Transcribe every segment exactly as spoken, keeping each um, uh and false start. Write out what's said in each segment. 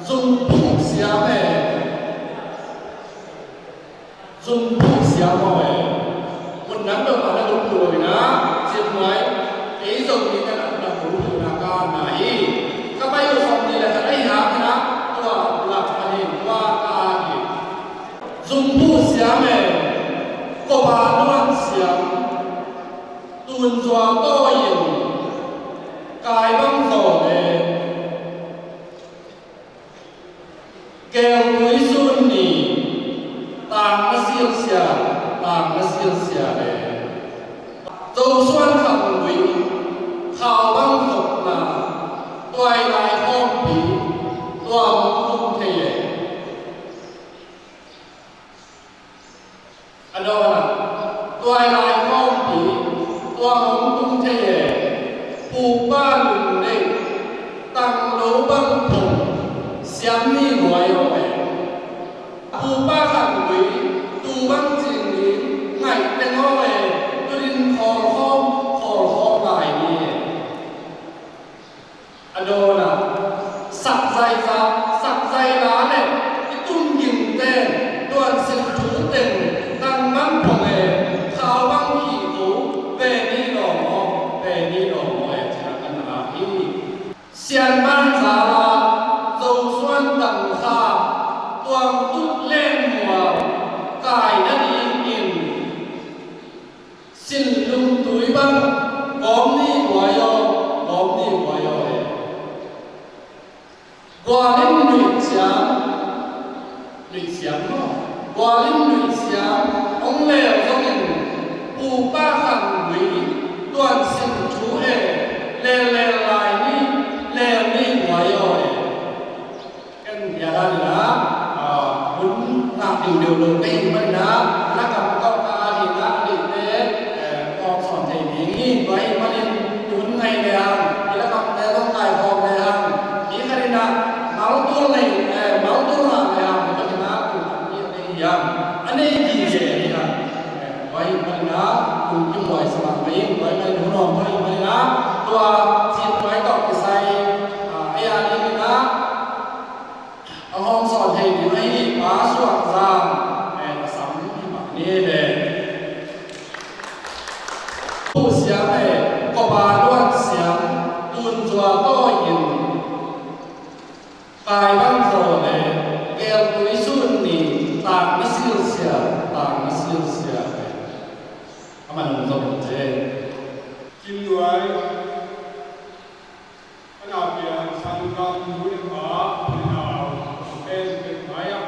Zumphuh siam e. Zumphuh siam aw e. Mun nang dong a na zumphuh lo ina. Cin nuai. Ei zong mi ka na na zumphuh na ka na hi. Ka pai uh sawm ni le ka na hi hang ina. Tua lak a ni tua ka hi. Zumphuh siam e. Kopa nuan siam. Tun zua tawi in. Kai bang zaw le. Keltui sun ni, tang na silsia, tang na silsia le. Zosuan khang lui, khau bang khopna, tuai lai khawmpi, tua mong tung thei e. A dawnah, tuai lai khawmpi, tua hong tung thei e, pupa lungneih, tang lo bang phung, siam ni luai aw e. Pupa khan lui, tu bang cing ni, ngaih teng aw e, tu din khawl khawm, khawl khawm lai ni e. A dawnah, sakzai za, sakzai la le, i tum gingte, tuansin thu teng, tang man phong e, khau bang hi ko, ve ni lawm aw, ve ni lawm aw e, ci-in a kan a hi. Sian man za la, Zosuan tang kha, tuang tut len mual, kai na dingin, sin lungtui bang, gawm ni buai aw, gawm ni buai aw e. Gualin nuih siam, nuih siam maw? Gualin nuih siam, hong lel zongin, pupa khang lui, tuansin thu e, lel lel lai ni, lel ni buai aw e. Ken bia dan ina, ah, hun ngah diudeu lo ka hih manin ah, lakam tawh ka ading ah a deihte, eh, kawk sawn thei ding hi. Tua ahih manin i hun ngai le hang, i lakamte zong kaikhawm le hang, i khat in ah maltul nei, eh, maltul ngah le hang, i khat in ah tul tak hi a nei hi hang, a nei gige hi hang. Eh, tua ahih manin ah hun kimuai sa mah mah ing, tua ahih manin hun hawm tua ahih manin ah, tua cin tua tawh kisai, ah, ei a ding in ah, a hong sawn thei ding ahi pa suak zang, eh, a sam hi mah ni ve. Pu siam e, kopa luan siam, tun zua tawi in, kai bang zaw le, kel tui sun ni, tang na silsia, tang na silsia. A man hong zaw in ce. Kim nuai. Ka na pian sanggam nu le pa, unau, pen pen mai ah,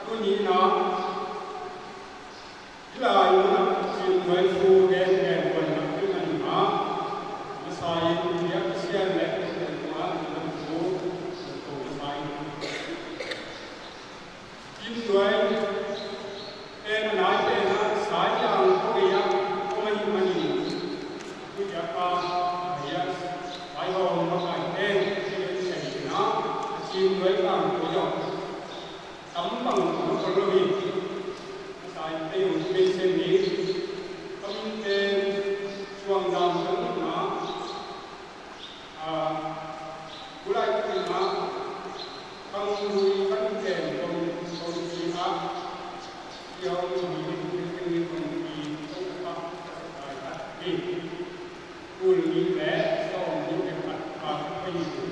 tuni na, hih lai mun ah, cin nuai thu gen gen kuan nak pen a ni ma, masa in biak sian le pen pen ma, ni lam thu, ko masa in. Kim nuai pen a nai pen a Sai Yang khua gei ah om ahih manin, tu dia pa, a ya, Sai Hawm makai pen, pen sei na, a Kim nuai pang ko ya, tam bang ko lo hi, a Sai pen, pen sei ni, kam pen, suang dam tam na, a, kulai khat in ah, khang lui khang kem kong, kong ci ah, siau in in in in kong ci, kong ka pa, ka sa kai khat hi. Kul ni le, sawm ni le khat, a, kong ci.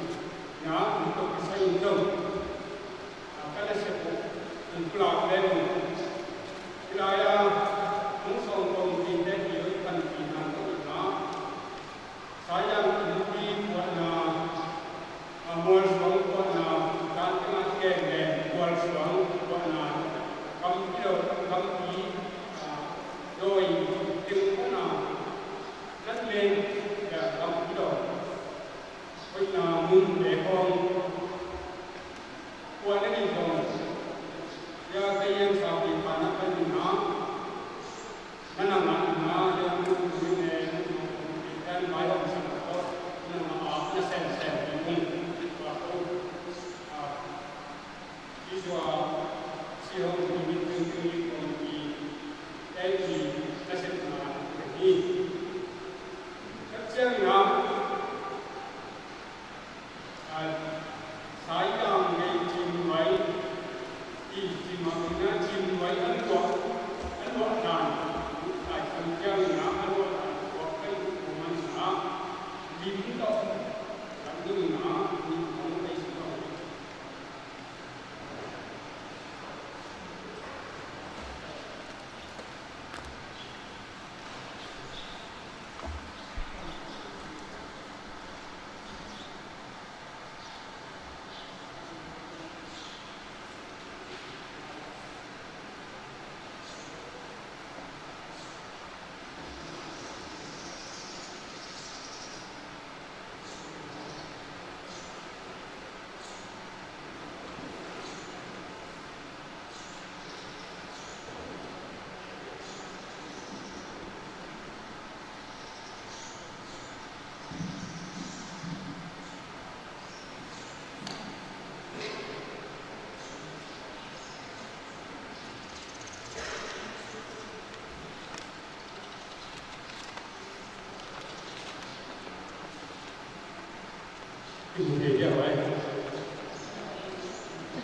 Na, kong tok ka sa in dong. A, ka na se ko, kong kulak le kong. Kulai a, kong sawm kong ci te, ki oi kan ci na, kong ci na. Sai Yang innpi puahna, a, mualsuang puahna, dan tengah keng le mualsuang puahna, kampi lo, kampi, a, dawi, teng puahna, nan le, ya, kampi lo, hoihna mun le hong, puahna ni hong, ya, kei yang sa pi pa na kan na, Nana ngah na, ya, tu, tu, ne, tu, tu, tu, tu, tu, vai hong sa ko, nana ngah a, na sem, sem, tu, tu, tu, tu, tu, a, Isua, si hong, tu, tu, tu, tu, tu, tu, tu, tu, tu, na sem na, tu, tu, tu. Kat siang na, a,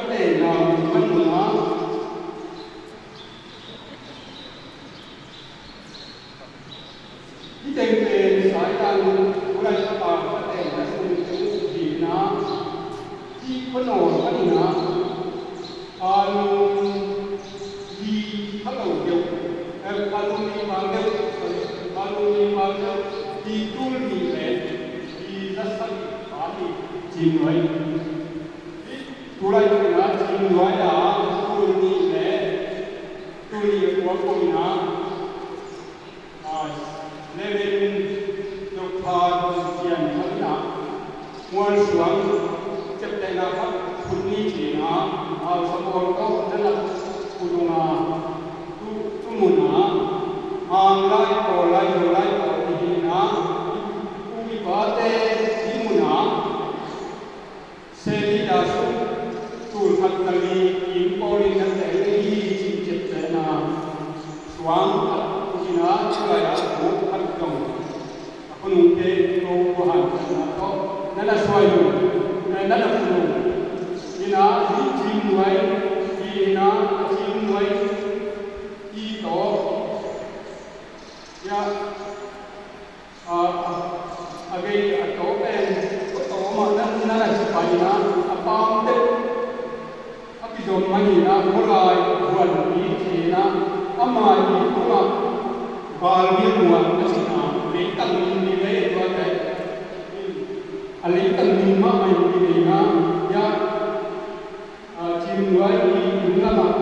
ka tenna mun manung ah, hih teng pen Sailang Ulai Kapa ka tenna sung teng hi na, hih khuanawl panin ah, Phalu li kha lo deuh, eh, phalu li pal deuh, sorry, phalu li pal deuh, li tul nih le li za sagih pha hi Cin Nuai. Hih tulai tengah Cin Nuai ah tul nih le tul nih a kua pawh in ah, Ah, Reverend Doctor Dong Pian Thang in ah, mual suang ciaptehna khat phut ni ci-in ah, hausa pawl tawh na lak uh dong a, tu, tu mun ah, Ang lai, Kawl lai, Zo lai, Kawl lai hi-in ah, i pu i pate hih mun ah, Seli da sung tul khat za li kim pawl in na teng hi cih ciaptehna suang khat in ah, tulai ah khat dong a khuanungte ko ko hansanna tawh na na suai uh, na na phulung in ah, hih Cin Nuai, hih in ah a Cin Nuai i tawh, ya, A, a, a gei a taw pen, a taw mah na, na na ci pai in ah, a paam deuh, a kizom mah in ah, khawlai huan i ci in ah, ama i tungah Valmil mual a cihna, leitang min ni vei, tua teh. A leitang min mahmah in ni vei in ah, ya, A, Cin Nuai i inn lamah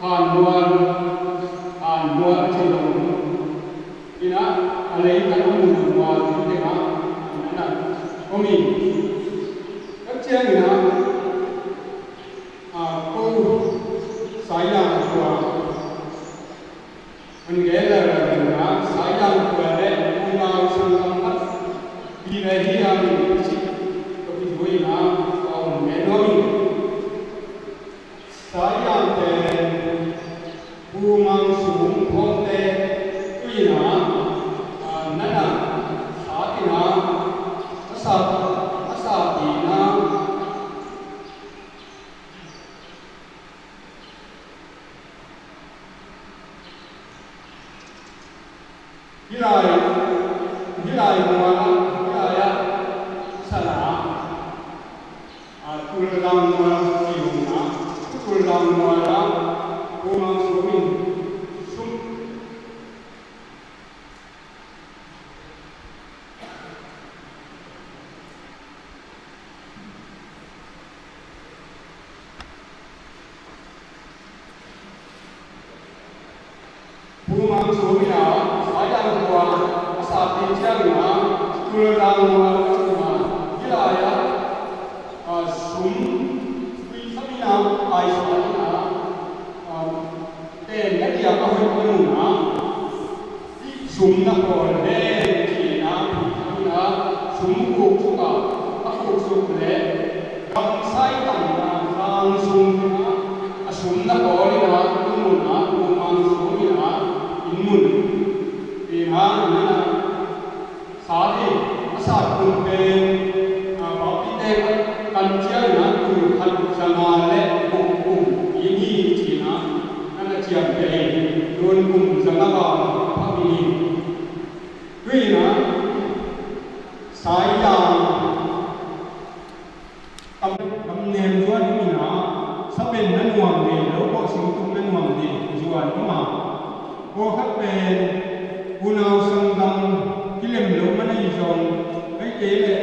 Hanmual, Hanmual a ci zong in ah, a leitang a mun a mual cih tengah in ah om hi. Tua ciangin ah, a, ko Sailang khua, An gen lala ding ah, Sailang khua le unau sanggam khat hi le hi hang in, ka cih, ka cih zui in ah, ka hong gen nuam ing. Sailang pen Pu Mang Sum Thawngte tu in ah, ah, na na, sa in ah, a sa, a sa in ah, Hih lai, hih lai mual ah, hih lai ah, sana, a, Tuldang mual ci uh na, Tuldang mual ah, Pu Mang Sum in, Sum, Pu Mang Sum in ah, Sailang khua a sa ciangin ah, Tuldang mual ah, hih lai ah, a, sum, tui sam in ah, paisuak in ah, a, ten na diak a hoih mun ah, sum na kawl hen ci-in ah, sum khuk suk a, a khuk suk leh gamsai tamna sang sum in ah, a sum na kawl in ah, inn mun ah, Pu Mang Sum in ah, inn mun in ah, in ah, Sa hi, a sat kum pen, a, Baptist te kan ciangin ah tul khat za nga le guk kum i hi ci-in ah, na na ciamteh hi, tun kum za nga bang phak hi. Tu-in ah, Sailang Kam, kam nem zuan om in ah, saben na nuam ve lo, kawh singkung na nuam ve zuan om a. Pawlkhat pen unau sanggam kilem lo man ahi zong, Kei le,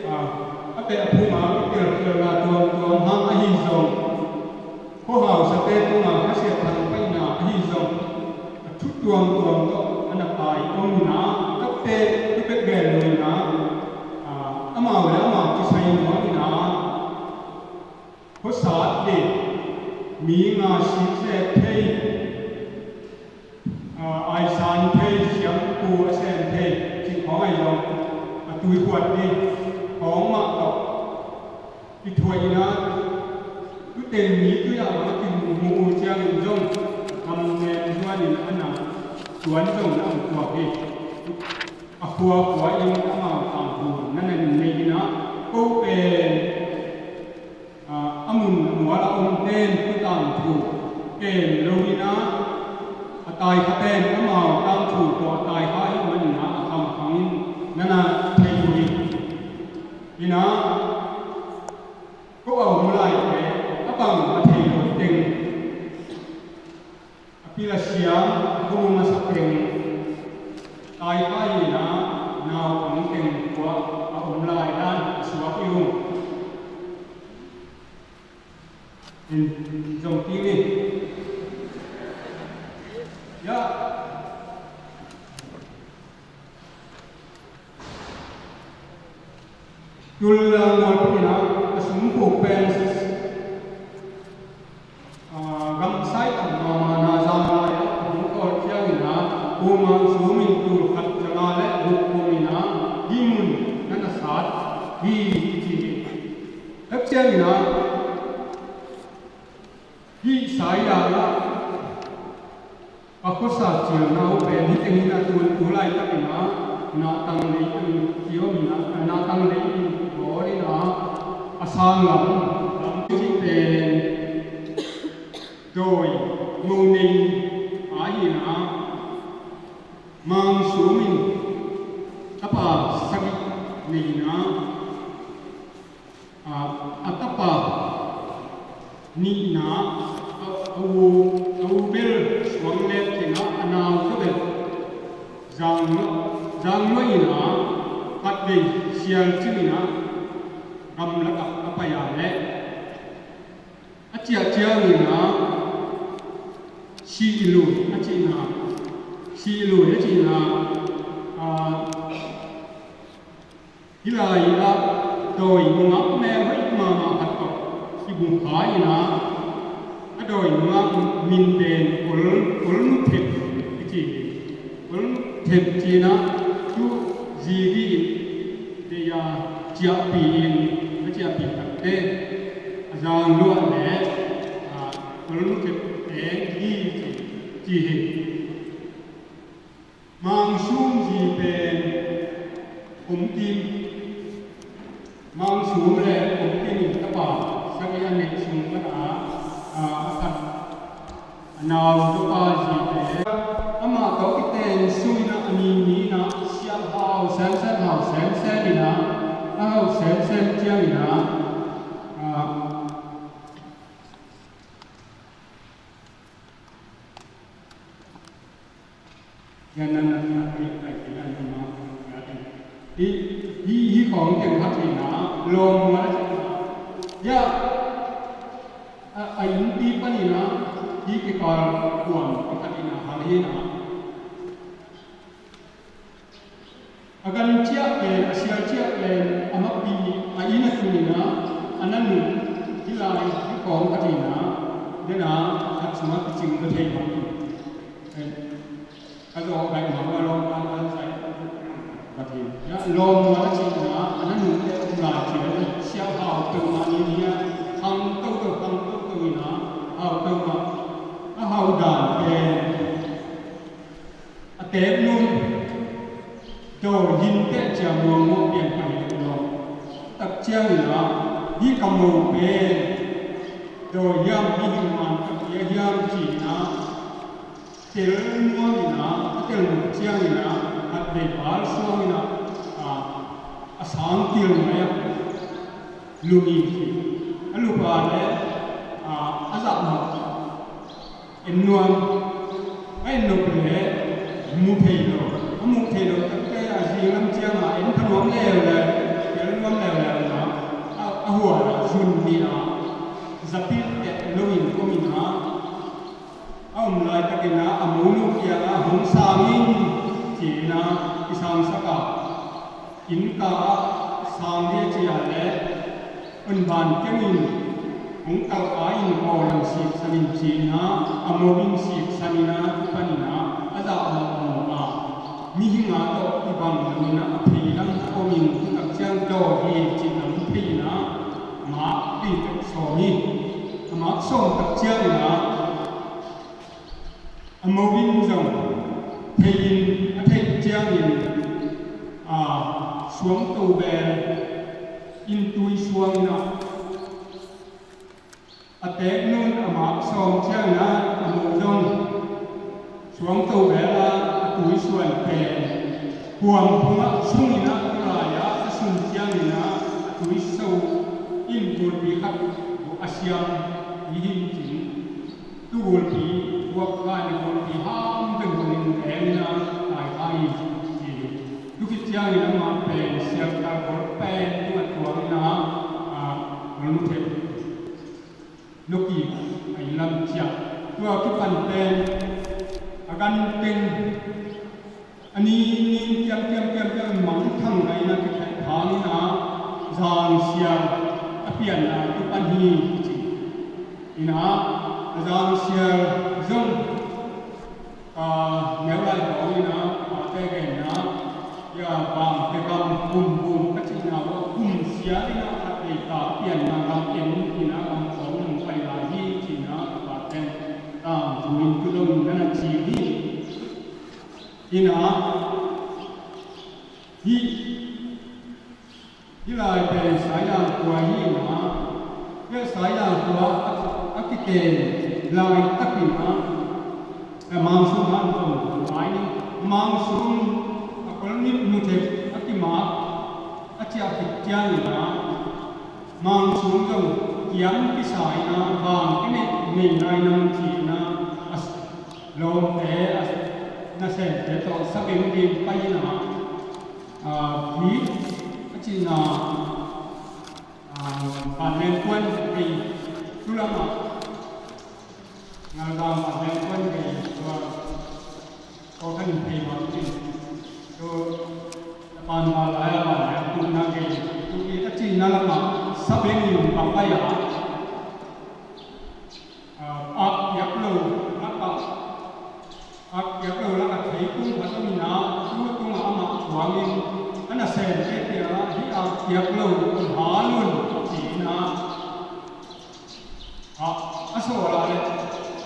a, a beh a phum a kitelkhialna tuamtuam hang ahi zong, khuahausate tungah khasiat thangpaihna ahi zong, a thu tuamtuam tawh a na pai om in ah, a kapte thu bek gen lo in ah, a, amau le amau kisai nuam in ah, khuasat ding, mi nga sik zek thei, a, aisan thei, siampu a sem thei cih khawng ahi zong, a tuikhuat ding khawng mah tawh kithuah in ah, tu teng mi tui ah bang a kimu uh ciangin zong, a kam nem zuan in a na tuan zong na om tuak hi. A khuakhua in amau tangthu na na nei in ah, ko pen, a, a mun a mual a omten tu tangthu kem lo in ah, a taikha pen amau tangthu tawh a taikha ahih manin ah, a khamkham in na na thei uh hi. In ah, ko a om laite, a bang a thei lo teng, a pil a siam, a kum a masa teng, taikha in ah, naupang teng khua a om lai dan a suak hi ung. In zong ti ni. Ya. Tul, a, mual pek in ah, a sum khuk pen, a, gamsai tam mahmah na zang lai ah a hong kawl ciangin ah, Pu Mang Sum in tul khat za nga le guk kum in ah hih mun na na sat hi, ci hi. Tua ciangin ah, hih Sailak ah a khuasa cilna uh pen hih teng in ah, tu, tu laitakin ah nahtang lei, ci om in ah, nahtang lei in bawl in ah, a sang lam, lam cih pen dawi mo nei a hi in ah, Mang Sum in tapa sagih nei in ah, a, a tapa nihna, a, a u, a u bel suang let in ah, a nau tawh bel zang, zang luai in ah, khat vei sial cing in ah, gamlak ah a pai a leh, a ciah ciangin ah, Sih Lun a cihna, Sih Lun a cihna, a, hih lai ah dawi nungak mel hoih mahmah khat tawh kimu kha in ah, a dawi nungak min pen Ol, Ol Nu Thep kici hi. Ol Nu Thep ci in ah, tu zi dih in deih a, ciahpih in, a ciahpih takte a zang luah leh, a, Ol Nu Thep teng hi ci, ci hi. Mang Sum zi pen Kum Kim, Mang Sum le Kum Kim in tapa sagih a neih sung pan a, a, a khat, a nau tapa zi pen amah tawh kiten sung in ah, a ni ni in ah siap hau semsem, hau semsem in ah, a hau semsem ciangin ah, a, Hi, hi, hi khawng teng khat hi na, lawm mual a cih na. Ya, a, a innpi panin a, hi kikal kuam pakhat in a hal hi na. A gan ciah pen, a sial ciah pen, a makpi, a inn a tun in a, a na nung, hi lai, hi khawng khat hi na, den a, a khat sungah kicing ka thei bang. Ka zawh gaih mah a lawm pan a zai. Ka thei. Ya, lawm mual a cihna, a na nungte um lai cih leh, siau hau peuhmah ni ni a, khang toto, khang toto in a, hau peuhmah. A hau dan pen, a teek nung, dawi hin teh cia muangmuang pian pai lawm. Tak ciangin a, hi ka mo pen, dawi hiam, hi hing man tak hiam cih in a, tel nuam in a, a tel nuam ciangin a, khat vei bal suang in a, a, a sang kil mai a, lum in ci. A lup a leh, a, a zah nuam. En nuam. A en nop leh, mu thei lo. A mu thei lo takte a zing lam ciang a, en pha nuam leu leh, Ina a munu kiangah hong sang in ci-ina kisangsak a, innka ah sang dih a ci a leh, un van kengin hong kalka in aw lo siksan in ci-ina a mo in siksan ina kipan ina a zah mawkmawk a, mihing a tawh kibang lo ina a phei lam a om in tak ciang daw hi ci-ina hong phei ina mak dih tak sawm hi. A mak sawm tak ciang ina a mo in zong thei in a theih ciangin a suangto bel in tui suang ina a teek nun a mak sawm ciang ina a mo zong suangto bel a a tui suan pen kuam phungah sung ina tulai a a sun ciang ina a tui so in gulpi khat a siam hi hi cin. Tu gulpi buak lai na gulpi ham pen gulin eng na tai kai ci. Tu khit ciangin amah pen siangtal gol pen tu a tuang ina a gol nu thep nuki a i lam ciah. Tu a kipan pen a gan teng a ni ni kiam kiam kiam kiam mangthang ngai na kitheh thang ina zang sial a pianna tu pan hi ci. Ina a zang sial zong a neu lai kawng ina a pate genna ia bang te kam kum kum ka cihna ua kum sial ina a khat dei ta pianna kam en ina kam kawng nung pai lai hi cina a paten tang tuin tu dong nana ci hi. Ina hi hi lai pen Saizang khua hi ina, hia Saizang khua a kiten lai takin a, a Mangsum han tong lai ni, Mangsum a kolnip nuthep a kimak a ciah khit ciang ina, Mangsum zong kiam kisa ina, vang kene nei nai nang ci ina, a lawmte a nasente tawh sabeng ding pai ina, a, hi a cihna, a, Vanleng kuan kei tu lamah, Ngalgam Vanleng kuan kei tua, tua kan thei mah cin. Tu Japan va lai a Vanleng kuan na kei tu i a cihna lamah sabeng in bang pai a, a, ak piak lo lakah, ak piak lo lakah thei kung khat om ina, tu tungah amah thuangin a nasem te pia hi ak piak lo hal un ci ina, a, a sawl a le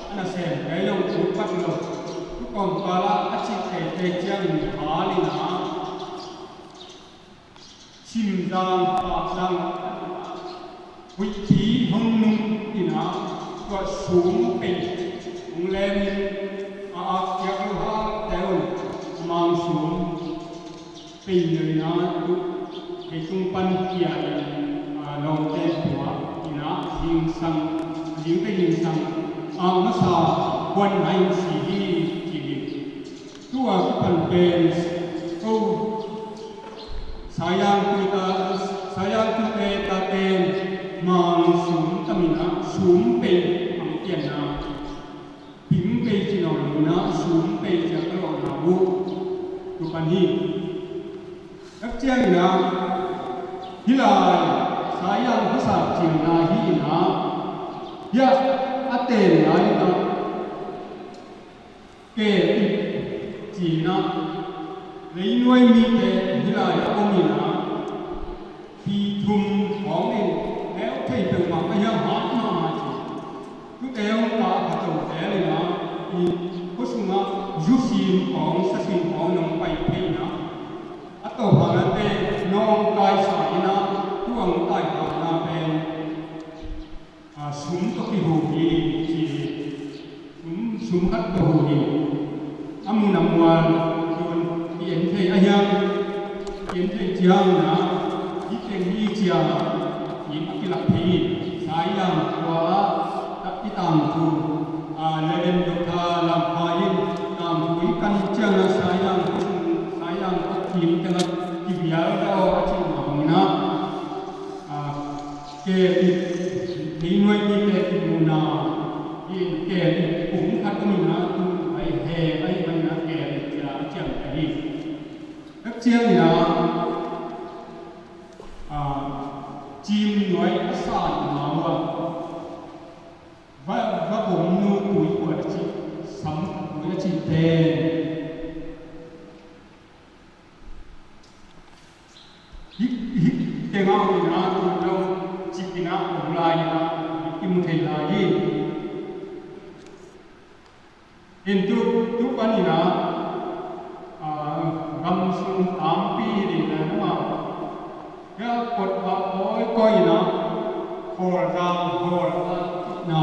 a nasem te zong ut pat lo, tu kawmkal ah a cih te te ciangin hal ina, Simzang, Pakzang, huihpi hong nung ina, tua sum pei hong lem in, a ak piak lo hal te un, a Mangsum pei lo ina, tu hei tung pan kia in, a, lawmte tua ina, hingsang, hingte hingsang, a masa kuan nai si hi, ci hi. Tua kipan pen ko Saizang tuita, Saizang tuite taten Mangsum tamina sum pei ang pianna, pim pei ci nawn lo ina sum pei ci a ka lawhna uh tu pan hi. Takciang ina hi lai Saizang khuasak ciangna hi ina, hia a ten lai ina Ke ip cina leinuai mite hih lai-ah om ina, pi thum khawng in neu thei peuhmah a hiam hat mahmah ci. Tute hong kah a phato tel ina, i khua sungah zu sim khawng, sa sim khawng nong pai thei ina, a tawh hangate nawngkaisa ina, tu a hong taihakna pen a, sum tawh kiho hi ci hi. Sum, sum khat tawh ho hi. A mun a mual tun i en thei a hiam? I en thei ciangin a, i teng hi cia, i a kilak thei hi. Saizang khua ah i tangthu, a, Reverend Doctor Lam Khai in tangthu i kan ciangin a Saizang, Saizang a kim tengah kivial daw a cih mah bangin a, a, Ke ip, leinuai mite kimuhna in ke ip kung khat om ina, tu he ahi manin a kem cia a ciamteh hi. Dak ciangin a, a, cim nuai a san ma uh a, va, va bom nu tui kuat a cih, sam tui a cih te. Hih, hih tengah uh in a, tu lo cik in a om lai in a, hih kimu thei lai hi. In tu, tu panin a, a, gam sung tampi hi ding lai amau. Hia kot va kawikawi in a, khawl zang, khawl zang na,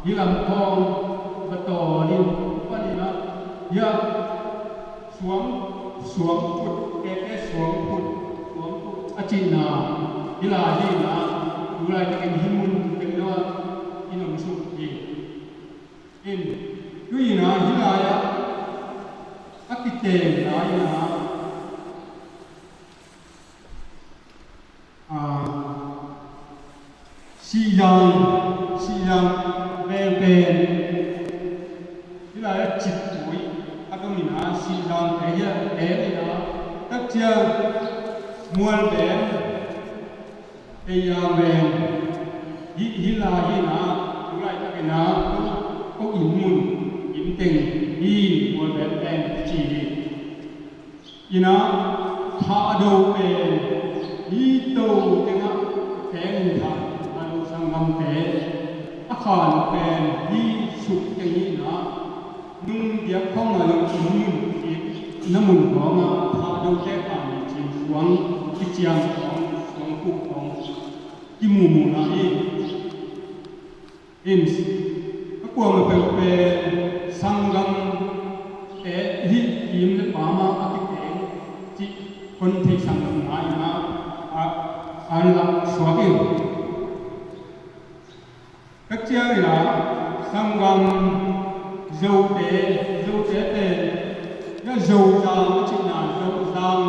hih lam khawng va tawl in, tu panin a, hia suang, suang phut, keke suang phut, suang phut a cihna, hih lai hi na, tu laitakin hih mun pen lo a, in om suk hi. In, tu in a, hih lai ah, a kiteng lai in a, a, sihzang, sihzang veng pen, hih lai a cip tui a dong in a, sihzang te hia, te in a, takcia mual veng, ei a veng, hih, hih lai hi na, tu laitakin a, ko, ko inn mun, inn teng hi, mual veng veng ci hi. Ina, thahdo pen, i to tengah, teng in thahdo sanggamte, a khan pen, i suk teng ina, nung diak khong a lo in mun kik, na mun khong a, thahdo te khan i cin suang, i ciang khong, suang kuk khong, i mumu na i. In, a kuama peuh pen sanggamte hih kim le pama a kiteng cih kon theih sanggamna in a, a, a lak suak in. Ka ciang in a sanggam Zote, Zote pen Zozang a cihna, Zozang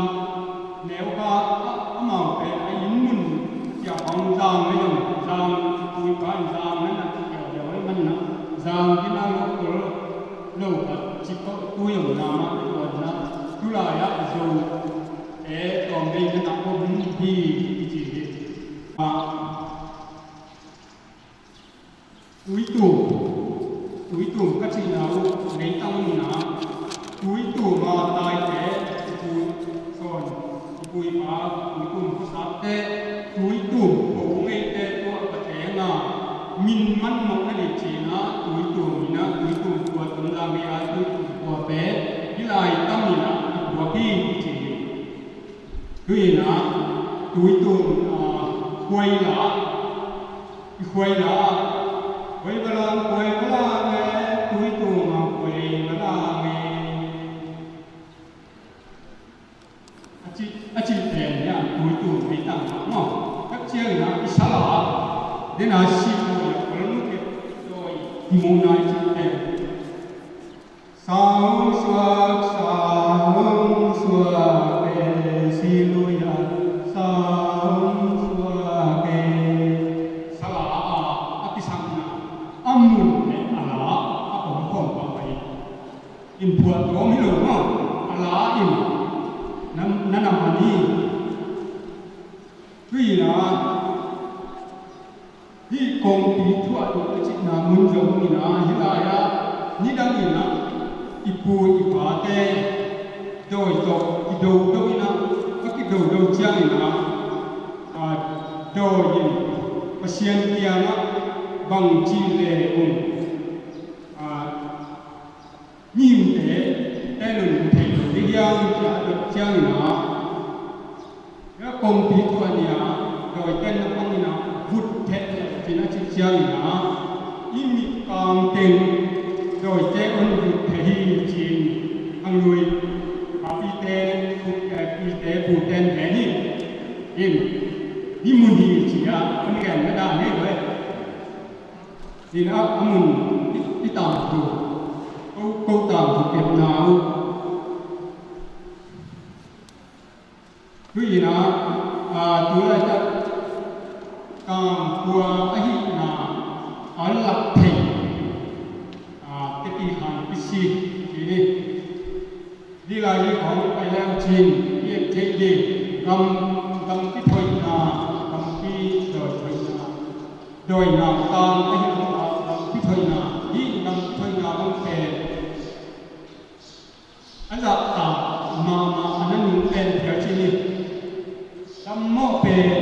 neu kha a, amau pen a inn mun cia khawng Zang na zong, Zang puipa in Zang na na ci kiau deuh a i man na, Zang kina lo kul lo khat ci khawng tui zong na ma i tuan na, tulai ah Zote tawm dei na na om hi i ci hi. A, Tuitum, Tuitum ka cihna uh leitang mun a, Tuitum a taite, i pu, sawn, i puipa, Tuitum khosakte, Tuitum, ko ngeite tua ka teng a, min man mawh na ding cihna, Tuitum in a, Tuitum tua tun la ngei a, Tuitum tua pe, i lai tam in a, i tua pi, i ci hi. Tui in a, Tuitum, a, khuai la, i khuai la, khuai balang, khuai balang e, Tuitum a khuai balang e. A ci, a ci pen hi a, Tuitum leitang a maw. Ka ciang in a, i sa la, den a si khuai a khuai nu ke, i muhna i ci pen. Saung suak, saung suak e, si lui a, saung suak e. Sa la a, a kisangna, a mun le a la a om khawm pah pai. In phuah tawm hi lo maw, a la in na, na na man hi. Tui in a, hih kongpi thuah ding a cihna mun zong in a, hih lai ah nidang in a, i pu i pate dawi tawh kidodo in a, a kidodo ciang in a, a, dawi in Pasian kiangah bangci le ung, a, mihingte, tenun thei lo ding hiam, ci a dot ciangin a, hia kongpi thuah ni a, dawiten na pangin a, vut theh le, cin a cih ciangin a, i mitkang teng, dawite on vut theh hi, cin, ang lui, papite, pu, eh, pite, puten pen hi, in, hi mun hi, ci a, on gen na dan hi, lo, eh. Ina a mun i, i tangthu, ko, ko tangthu kepna uh. Tui ina, a, tu laitak tangkhua ahihna a lak thei, a, teti han i ci, ci ni. Hih lai hi khawng pai leng cin i et theih ding, gam, gampi thoihna, gampi dawi thoihna, dawi nautang ahi lo a, gampi thoihna, hih gampi thoihna bang pen a zahtak mahmah a na nung pen phial cin hi. Dammawh pen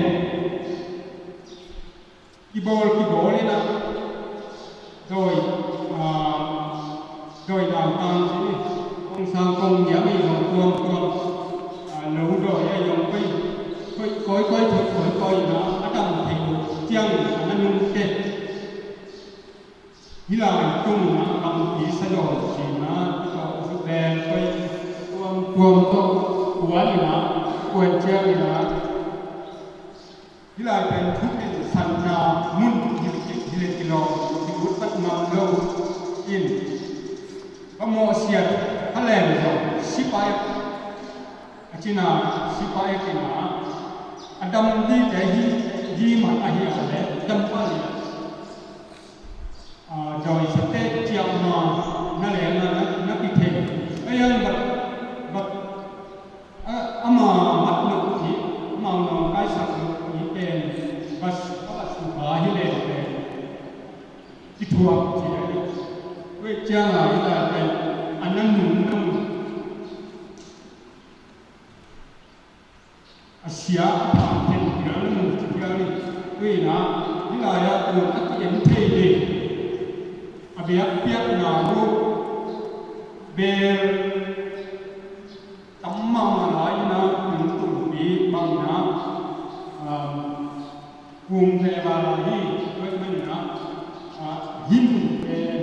kibawl kibawl in ah dawi, ah, dawi nautang ci ni. Kong sang kong niam ahi zong tuamtuam, ah, lo dawi ahi zong koi, koi, koi, koi, koi, koi, koi in ah a dam thei lo ciangin a na nung kei. Hih lai tung in ah gampi sa dawi ci in ah tawh zu bel koi tuamtuam tawh kuan in ah kuan ciangin ah hih lai pen thukhensanna mun hi le kilawm, kilut vat ngam lo in, va mawhsiat a leng zong sipai a cina, sipai a cina a dam dite hi, hi man ahi a le dam pah hi a. Ah, dawi sa tek ciah ma na leng a na, na kithei. Ayan bat, bat, ah, ama mat lo hi, ama nawngkaisak lo hi pen, bas, a bas ba hi leng pen kithuak ci a hi. Tua ciang a hi lai pen a na nung nung a sia a phang khen phial na nung ci phial ni. Tua in ah hih lai ah kun a ki-en thei ding a biakpiakna uh bel tam mahmah lai in ah tungtungpi bang in ah, um, kum ve va lai hi. Tua ahih manin ah, ah, hih mun pen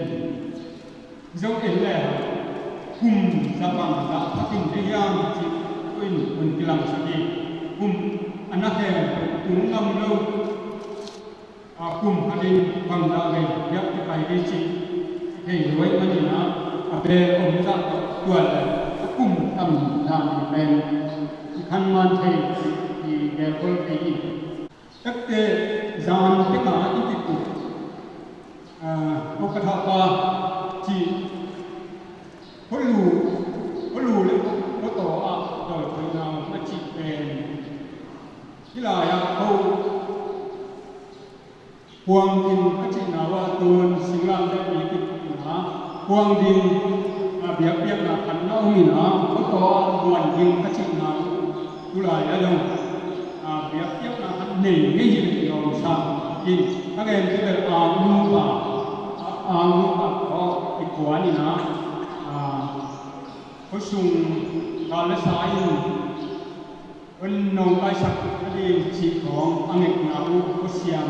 zong en le kum za bang za phatin dei hiam cih tua in hun kilangsak hi. Kum a na khempeuh tung ngam lo, a kum khatin bang za vei biak kipai dei cih thei lo ahih manin ah a bel om zah tawh tua le a kum tam dan ding pen i khan man thei, i gelgol thei hi. Takte zan tengah i kituh, ah, Haukatha pa cih Kholu, Kholu le Khotaw ah dawi thoihna a cih pen hih lai-ah Ho Khuang Ding a cihna uh a tun singlamteh mi kituhna Khuang Ding, ah, biakpiakna khat na om in ah Khotaw ah Muan Ding a cihna uh tulai a dong, ah, biakpiakna khat nei ngei hi leh kilawm sam in a gen tu bel Ang Nupa, Ang Nupa tawh kikuan in ah, ah, khuasung kal le sa in hong nawngkaisak a ding cih khawng a ngekna uh, khuasiam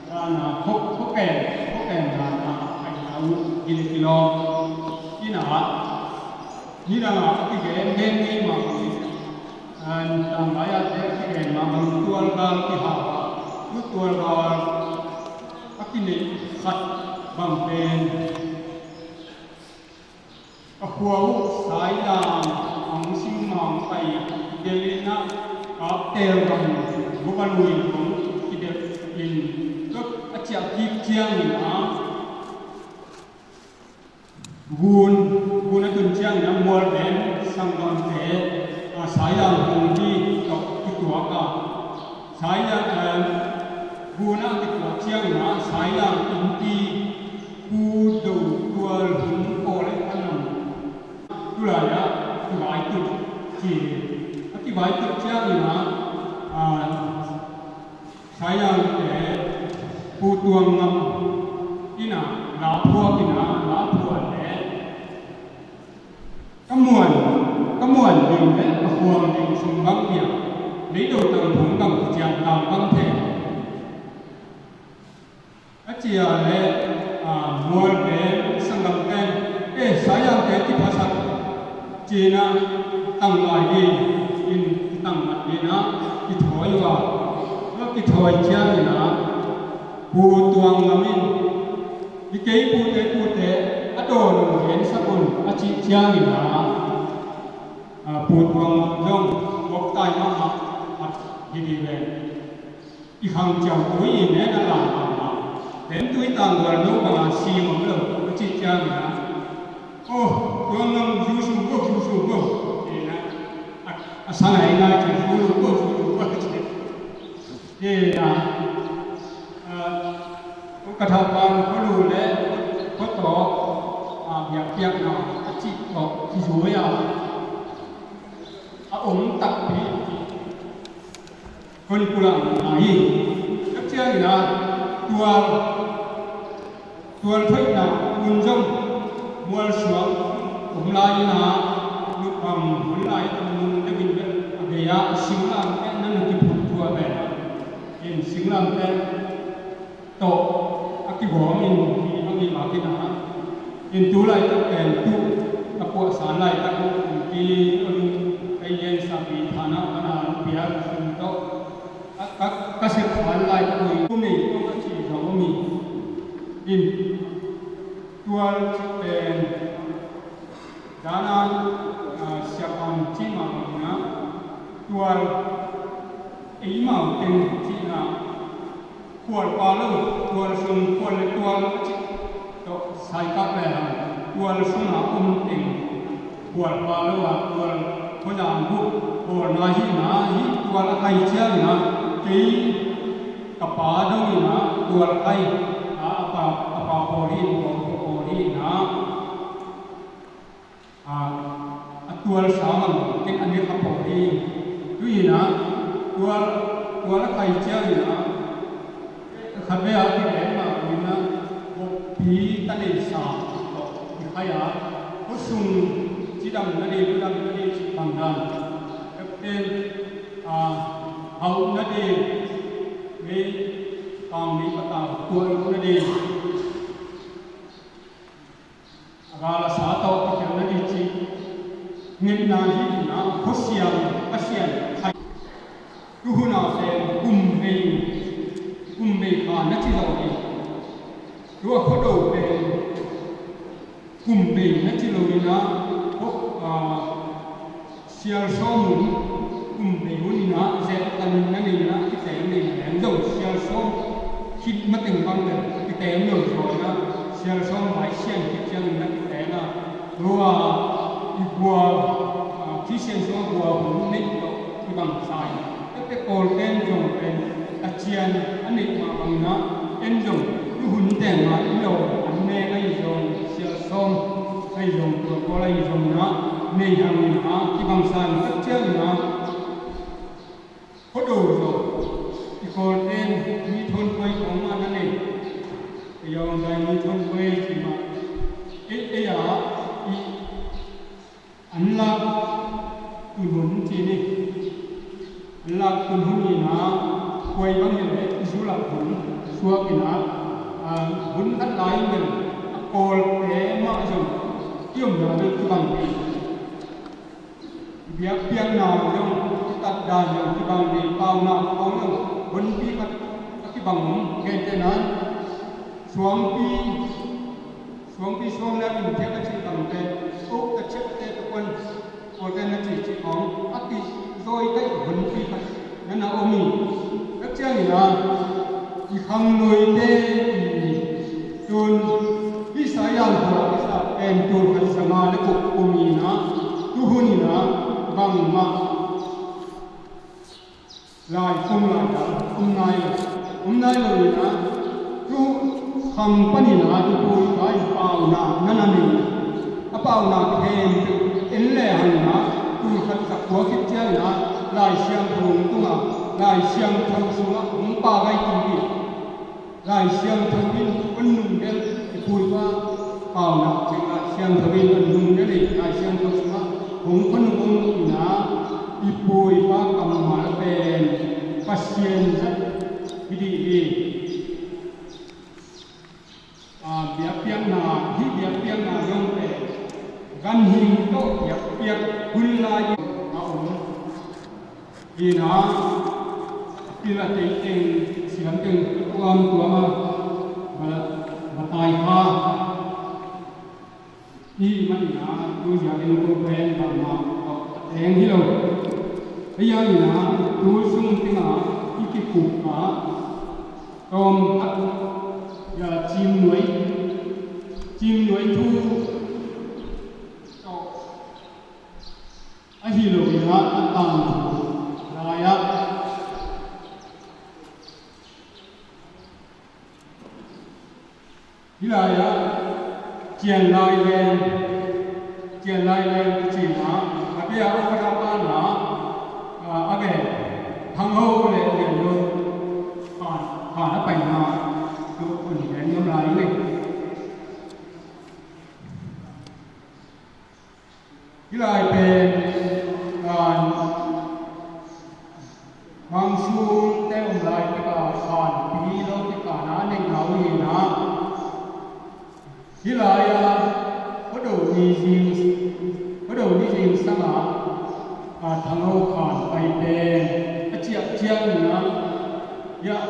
dana, khua, khuapen, khuapen dana a paina uh hi leh kilawm in ah, nidang ah a kigen ngei ngei mah hi. An tanglai ah te a kigen mah bang tualgal kihau ah, tu tualgal a kineih khat bang pen a khua uh Sailam, Ang Sing Mang pai delh in ah, Kaptel bang Gobanui kong kidelh in, tua a ciah kik ciangin ah Gun, gun a tun ciangin a Mualben sanggamte, a, Sailam hong hi tawh kituak a, Sailam, eh, gun a kituak ciangin a Sailam innpi Pu Do Tual Hum Pawl le Panom tulai a kivaitut ci. A kivaitut ciangin a, a, Sailamte Pu Tuang Ngam in a la phuak in a, la phuak le ka muan, ka muan ding le ka khuang ding sung bang piang, leido tang phung bang kician tang bang thei. A cia le, a, Mualben sanggamte, eh, Sailamte kiphasak ci-in a tang lai ding in, tang mat ding in a kithawi uh a, a kithawi ciangin a Pu Tuang Ngam in, i kei pute, pute a dawn un gensak un a cih ciangin a, a, Pu Tuang Ngam zong buak tai mahmah a hi ding ve. I khang ciang tui i nen a lam mahmah. Pen tui tanggual no bang a sim om lo a cih ciangin a, Oh, tuang lam zu su ko, zu su ko. Ina, a, a sa ngai ngai ci, zu lu ko, zu lu ko ci. Ina, a, ka thau pan ko lu le, ko to, a, biak biak na, a ci ko, ci zu ya. A om takpi. Kon pulak na hi. Ka ciang ina, tual, tual thoihna, mun zong, mual suak, om lai ina, lupang, hun lai, mun deuh in bel, a gei a, singlamteh na na kiphut tua bel. In singlamteh, tawh a kigawm in hi a ngei mah kina. In tu laitak pen tu ka puahsan laitak uh in ki a lung kai lian sapi thana pana piak sun tawh a, ka, ka sep san laitak uh in tu nei tawh a ci zong a mi. In tual ci pen dana, a, siakam ci mah bangina tual eimau teng cihna khual pa lo, tual sung khual le tual a cih tawh saikak le hang, tual sunga om teng khual pa lo a tual khuazang bup bawlna hihna hi. Tual a kai ciangina kei ka pa dongina tual kai a, a pa, a pa pawl hi, pawl, pawl hihna. A, a tual sa mang ken a nek a pawh hi. Tu ina tual, tual a kai ciangina khat ve a kibeng mah ina bokpi ta nei sa tawh i khai a, khua sung cidam na dei, ludam na dei cih bang dan. Kapten, a, hauh na dei, mei pang mei patau tual na dei. A gal a sa tawh a kiang na dih cih ngetna hi ina khuasiam Pasian khai. Tuhuna pen kum vei, kum vei kha na ci lo hi. Tua Khuado pen kum vei na ci lo ina, Sial sawm hun, kum vei hun ina, zet kan na nei ina, kiteeng nei na leng zong, sial sawm khit mateng bang le, kiteeng lo zaw ina, sial sawm vai sian khit ciang ina, kiteeng a, lua, i gua, a, Khristian sung a gua hun nei tawh, i bang sa ina. Tete Paul ten zong pen, a cian, a neih mah bang ina, en zong, tu hun teng mah, i lo, an ne ngai zong, sial sawm, ngai zong, tua Paul ahi zong ina, nei hang ina, kibang sa ina, tak ciang ina, Khuado zong, i Kawlte mi thawn poi khawng mah na nei. Ei zong dai mi thawn poi ci mah. Ei, ei a, i, an lak tun hun ci ni. An lak tun hun ina, poi bang hi leh, i zu lak hun, suak ina, a, hun khat lai in bel, a Kawlte mah zong, i omna bel kibang hi. Biakpiakna zong, kitatdan zong, kibang ding, paunak khawng zong, honpi khat a kibang om, gentehna in, suangpi, suangpi suang le in thiak a cih bangte, uk ka ciapte ka kuan, Kawlte na cih cih khawng, a kizawi kaih honpi khat, na na om hi. Ka ciangin a, i khangluite i tun, i sa yang khua, i sa pen tul khat za nga le guk kum ina, tu hun ina, bangmah lai kum lai dal, um nai lo, um nai lo ina, tu khang pan ina, tu pu i pa i paunak, na na nei. A paunak khempeuh en le hang ina, tul khat za kua khit ciang ina, Lai Siangtho hong tunga, Lai Siangtho sunga hong pau gai kik hi. Lai Siangtho in hong nunggel, i pu i pa paunak ciang Lai Siangtho in hong nunggel hi. Lai Siangtho sungah hong khua nung om ina, i pu i pa kammal pen Pasian zat hi dih hi. A, biakpiakna, hih biakpiakna zong pen ganhing tawh biakpiak hun lai in a om. Ina, a pil a tei teng, siam teng, tuam tuam a, ba, ba tai kha. Hih man ina, tu ziakin ko pen bangmah a teng hi lo. Hih hang ina, tu sung tengah i kikup a, tawm khat, ya, cimnuai, cimnuai thu, Hi lo in ah a tangthu lai-ah, hih lai-ah Cian Lai Leng, Cian Lai Leng kici in ah, a bia a khat a pan ah, a, a gen Thang Ho le Lian Lo khan, khan a paina tu hun gen nuam lai ing. Hih lai pen, a, Mangsun te om lai pek a khanpi lo pek a na neihna uh hi in ah, hih lai-ah Khuado Ni Zing, Khuado Ni Zing sang ah, a, Thang Ho khan pai pen a ciah ciang in ah, hiah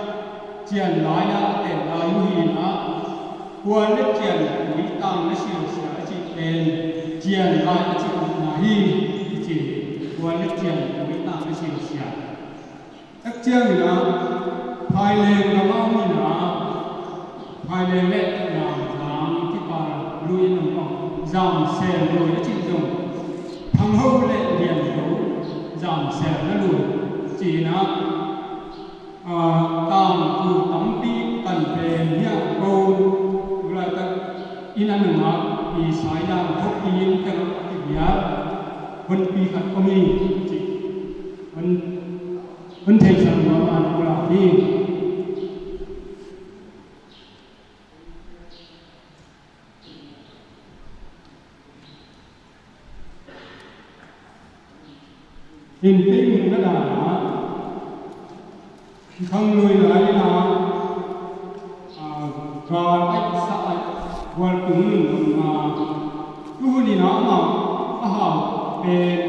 Cian lai-ah a ten lai uh hi in ah, Kuan le Cian tui tang na siasia a cih pen Cian lai a cih na hi, i ci. Kuan le Cian tui tang na siasia. Tak ciang in ah Phaileng lam ah om in ah, Phaileng le Namzang kipal lui in ah Zamsel lui a cih zong Thang Ho le Lian Lo Zamsel na lui ci in ah, a, tangthu tampi kan pen hiah ko, tu laitak in a nungak i Saidang Khawpi in tengah a kibial honpi khat om hi, ci. Hon, hon theisak nuam a na pulak hi. Innteih mun a dan ah, i khang lui lai in ah, a, gal a sa a gual tung nunung a, tuhun in ah amah a hau pen,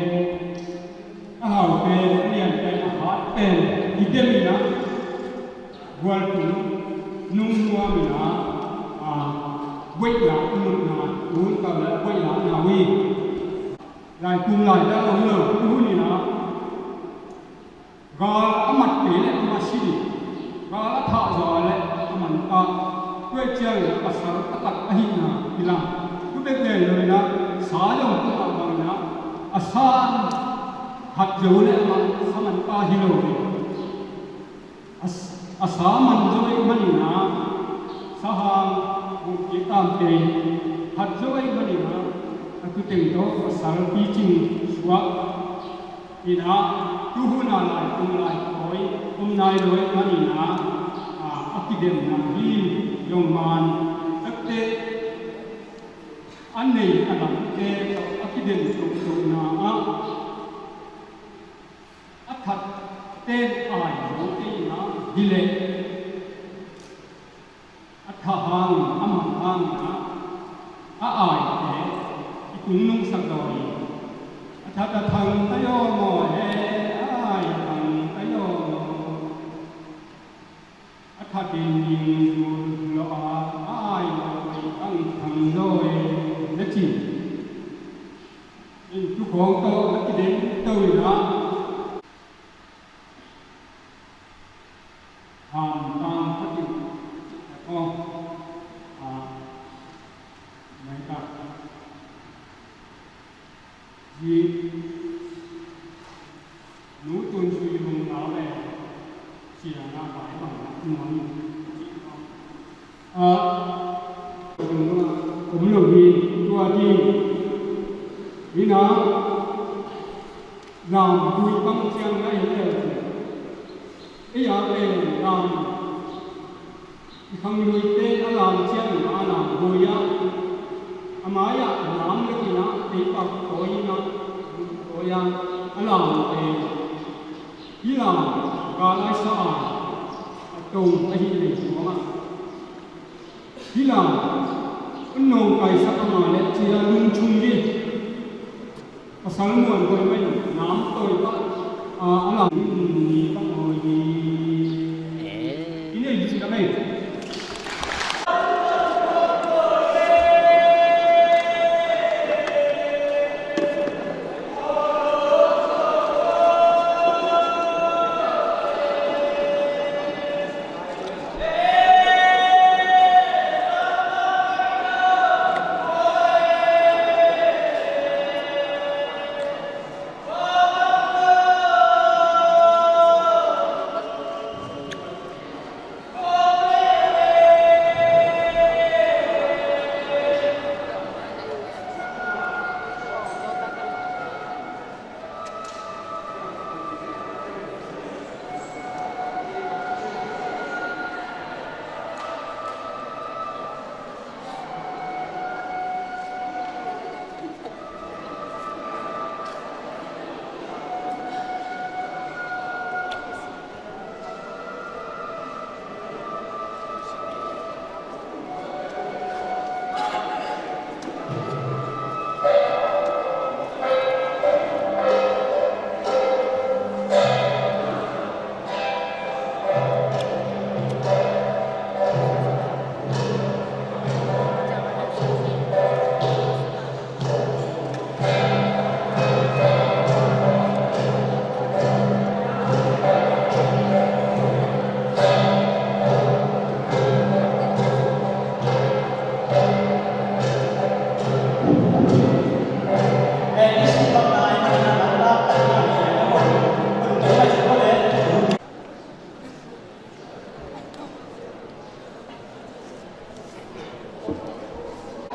a hau pen, a lian pen, a hat pen i dem in ah gual tung nung nuam in ah, a, buaih lak nunung a, tuhun kal le buaih lak na uh hi. Lai tung lai dang om lo, tuhun in ah gal a mat kei leh a masi ding, gal a thah zaw leh a man ta. Tua ciangin pasal a tak ahihna kilang. Tu bek gen lo in ah sa zong tua bangin ah a sa hat zo leh a man, a man ta hi lo ding. A, a sa man zo ahih manin ah, sahang, gumkik tamteng hat zo ahih manin ah, a tuteng tawh pasal picing suak in ah, tuhun a lai tung lai tawi om nai lo ahih manin ah, a, a kidemna hi. Zong man takte a nei a lamte tawh a kidem tohtohna ah, a that ten ai lo kei in ah, hi leh a thah hangin, a mang hangin ah, a aite i tung nungsak zaw hi. A that a thang ta zaw maw he, a ai a thang ta zaw maw. A that in ning zul lo a, a ai lo a i tang thang zaw e, na ci. In tu khawng tawh na kidem to in ah, ham tang khat in, oh, ah, mai ka. Zi, nu tun sui lung lau le, sia na bai bang na nuam. Ah, om lo hi, tua ding. Hi na, lam tui bang ciang na hi le. Ei a pen lam, i khangluite a lam ciangin a lam buai a, a mai-ah lam lek in ah, teipak tawi in ah, tawi a, a lam pen, hih lam, gal a sa a, a tong ahih leh nuam ah. Hih lam, un nawngkaisak a mah leh ci a lungchung hi. Pasal muan hoih mah in nam tawi pah, a, a lam ni pah hoih hi. Eh. I nei lut lam ei.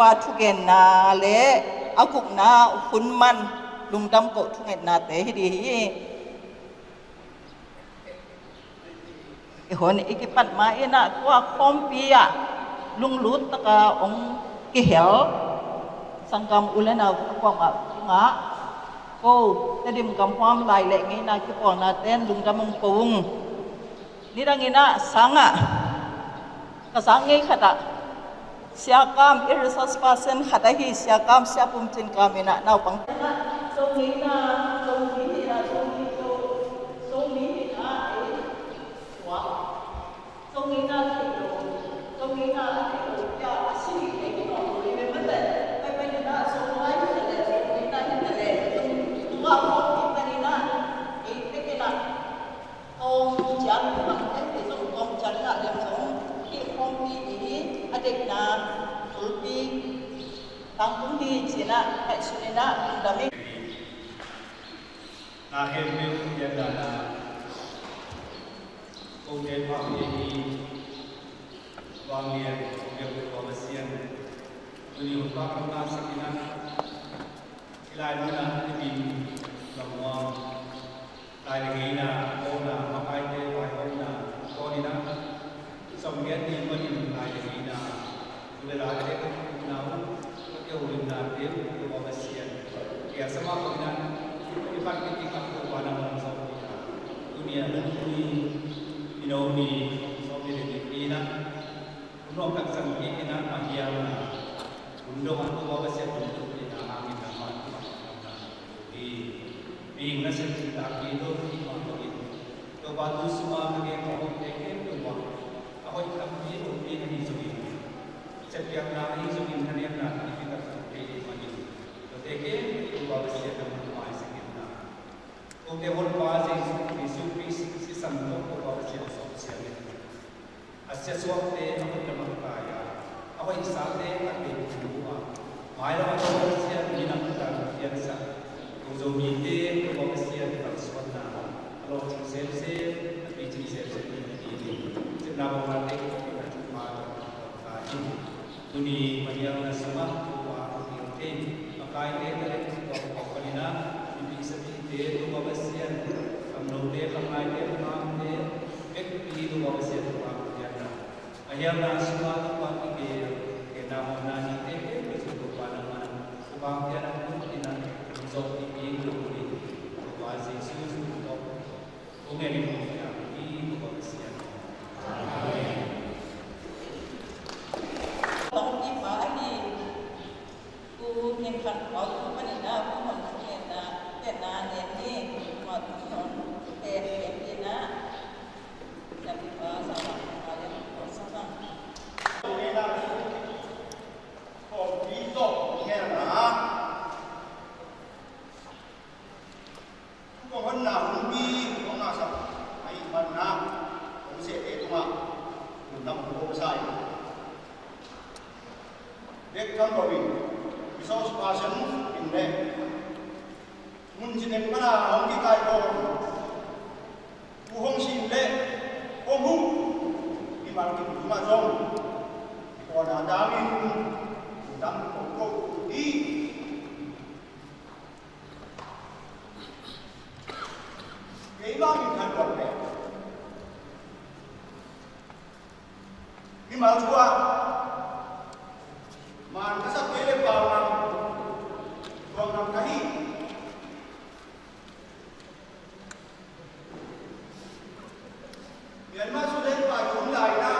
Pa thugenna le a gukna hun man lungdam koh thungetnate hi ding hi. I hun i kipat ma-in ah tua khawmpi ah lunglut taka hong kihel sanggam u le nau a kuamah tungah ko Tedim gamhuam lai le ngeina kipawlnate'n lungdam hong ko ung. Nidangin ah sangah ka sang ngei khatah Sia Kam, i resource person khat ahi Sia Kam, Sia Pum Cin Kam in ah naupang Zomi na, Zomi hi na, Zomi, Zomi hi na, eh, suak. Zomi na thei lo, Zomi na thei lo, ya, a si thei lo, remember that. Pai pai ni na, Zomi na hi na le, Zomi na hi na le, Zomi, tua khawmpi pai ni na, eh, peke na. Kawm ciang bangte hi zong kawm ciang ngah lem zong hih khawmpi i hi a deihna tulpi tangtung hi ci-in ah ngaihsun in ah lungdam ing. Na khempeuh pianna na kote pau hi hi. Vanglian khempeuh Topa Pasian, tuni hun pa kong na sak in ah i lai mun ah i ding lam nuam. Lai le ngeina, a tawpna, makaite vaihawmna, a tawpna, sawmgiat ni panin lai le ngeina, u le naute ka thupna uh, ka kihoulimnate uh, Topa Pasian. Kiangah sa mah bangin, i pan kitik ah Topa nang hong zawh ding a, tuni a nungzui, i no mi, sawm ni le nih ni-in ah, hun nuam tak zang kik in ah, mah hiam na, hun dong ah Topa Pasian hong tuk ding a hangin nangmah tuk ding hi. Mihing nasep nuntakpih lo hi mah bangin, Topa tu sungah ka gen ka hopte khempeuh ah, a hoih tampi hopih ahi zongin, sepkhiatna ahi zongin, thanemna tampi tak zong kei ding mah in, tuate khempeuh Topa Pasian nangmah maisak in na. Kote Honpa Jesu, Jesu Khrist sisan tawh Topa Pasian sawm siang in. A siasuakte a hoih lam ah kai a, a hoihsate a teipi uh a, mailam ah Topa Pasian minam tawh piansak, Zomite Topa Pasian kalsuanna a lawhcing semsem, a picing semsem ding hi ding, sepna bawnate kong pia a thupha tawh kong kai hi. Tuni Madiang na sungah Topa a kong thei, a kaite talent tawh kong panin ah, mipi sapite Topa Pasian, kamnote, kamngaite, kamhamte, vekpi Topa Pasian Topa kong pian na. A hiamna sungah Topa kipia, kei na hong na nite khempeuh Topa nangmah Topa kong pian a kong panin ah, hong zawhpih ding na hong in, Topa Jesu sung tawh. Amen. Amen. Kong honna hun pi kong ngahsak ahih manin ah, kong sehte tungah lungdam kong ko sa hi. Bek tham lo in, resource person in le mun cinem pana hong kikaih kong, tu hong sin le kong hong mimal kim tungah zong kipawlna dangin lungdam kong ko hi. Keimah min khat tuak leh mimal thu ah man ka sak kei leh pau ngam, tuak ngam ka hi. Myanmar sung leng pai thum lai na,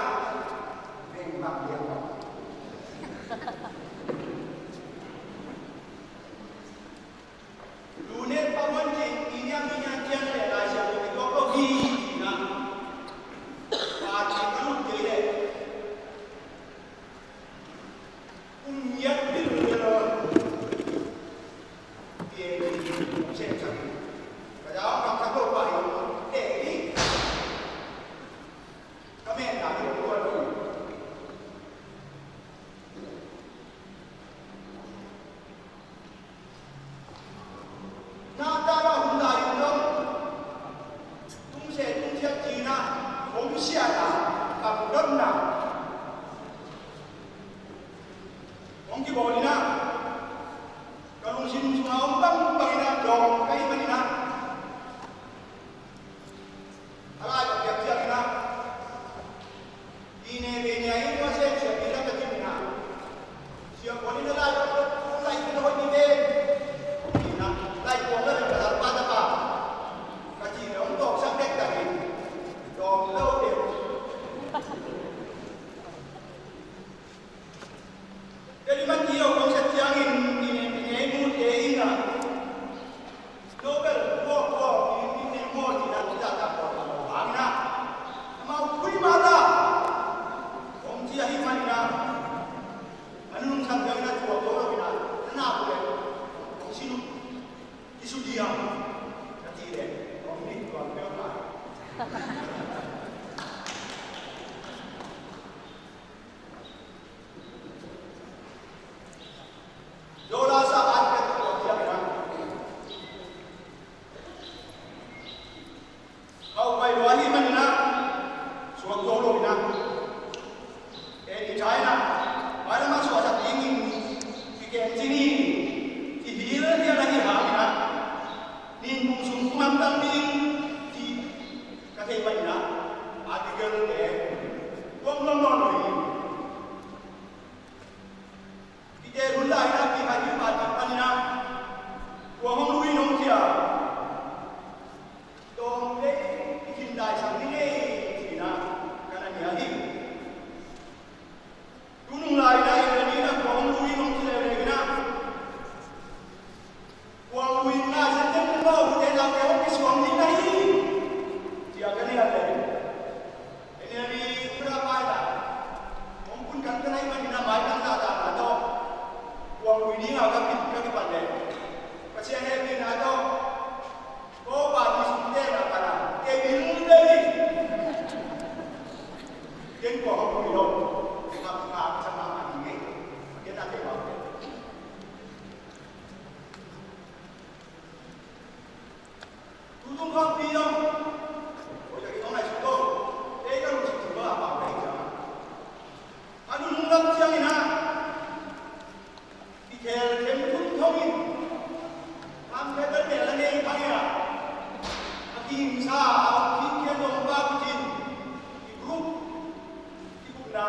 leng bang liang bang. Lu nek pa muan cin, i niam i niam cian le Lai Siangtho i tuak lo hi, ci na. Pa cin ka lut kei leh. Kum giat bil bil lo. Pia i kum sem sak. Ka jaw ka ka lo pa i. Te i. Ka men ka lo lo. Na ta la hun lai in dong. Tung se tung siat cina, hong siat a, kam dong na. kibawl in ah, ka lungsim sungah om bangbang in ah dawng ka hih manin ah, a lai ka piak ciangin ah, i ne bei ne a inn mah sen siapi lam ka cih in ah, sia kuan in a lai ka piak, lai ka hoih ni ve, in ah, lai kuan la le ka lar pa ta pa, ka cih le hong tawksak dektak in, dawng lo deuh. Teli man i lo kong sep ciangin, i ne, i ne i mute in ah, Nobel, kua, kua, i, i ne maw, ci-in ah, ci-in ah, kua, kua, kua, hang in ah, amau phui mah ta, kong ci ahih manin ah, a nunung sam ciangin ah, tua, tua, tua, in ah, na, na, kua, kong sin uh, i su diam, ka cih leh, kong nih, kua, kua, kua. Dollar sa at pet ko tiang na. Kau pai lua hi man na. Suak to lo na. Te ni China. Pai na ma suak sa ting in. Ki kem ci ni. Ki hil ni na hi ha na. Ni mung sung kumam tang ni. Ci ka thei man na. Article te. Kuang long long lo ni. Kite hun lai na, kihai ding pa tak pan in ah, kua hong lui nong cia. Dawng lei, kikhin dai sang ni lei, ci-in ah, ka na nia hi. Tu nung lai na, i na ni na, kua hong lui nong ci lei lei na. Kua lui na, sen ten ten lo, te na, kua hong kisuang ni na hi. Cia ka nia lei. Ene ri kura pai la. Hong kun kan kanai man ina mai kan la ta na to. Kuang lui ni ngau ka pit ka kipan le. Pasian he pi na to. Ko ba ti sum te na ka na. Ke bil te ni. Ken kuang hong lui lo. Ngap ngap sama ma ni nge. Ken a te ba te. Tutung khawng pi dong. Oi, lagi tong lai sung dong. Ei ka lungsim sung dong a pau ka hih ciang a, a nunung lam ciangin ah, i khel khem khut thong in, tham khe bel mel a nei thang in ah, a kihingsa a om khin khian dong pa kucin, i group, i group na,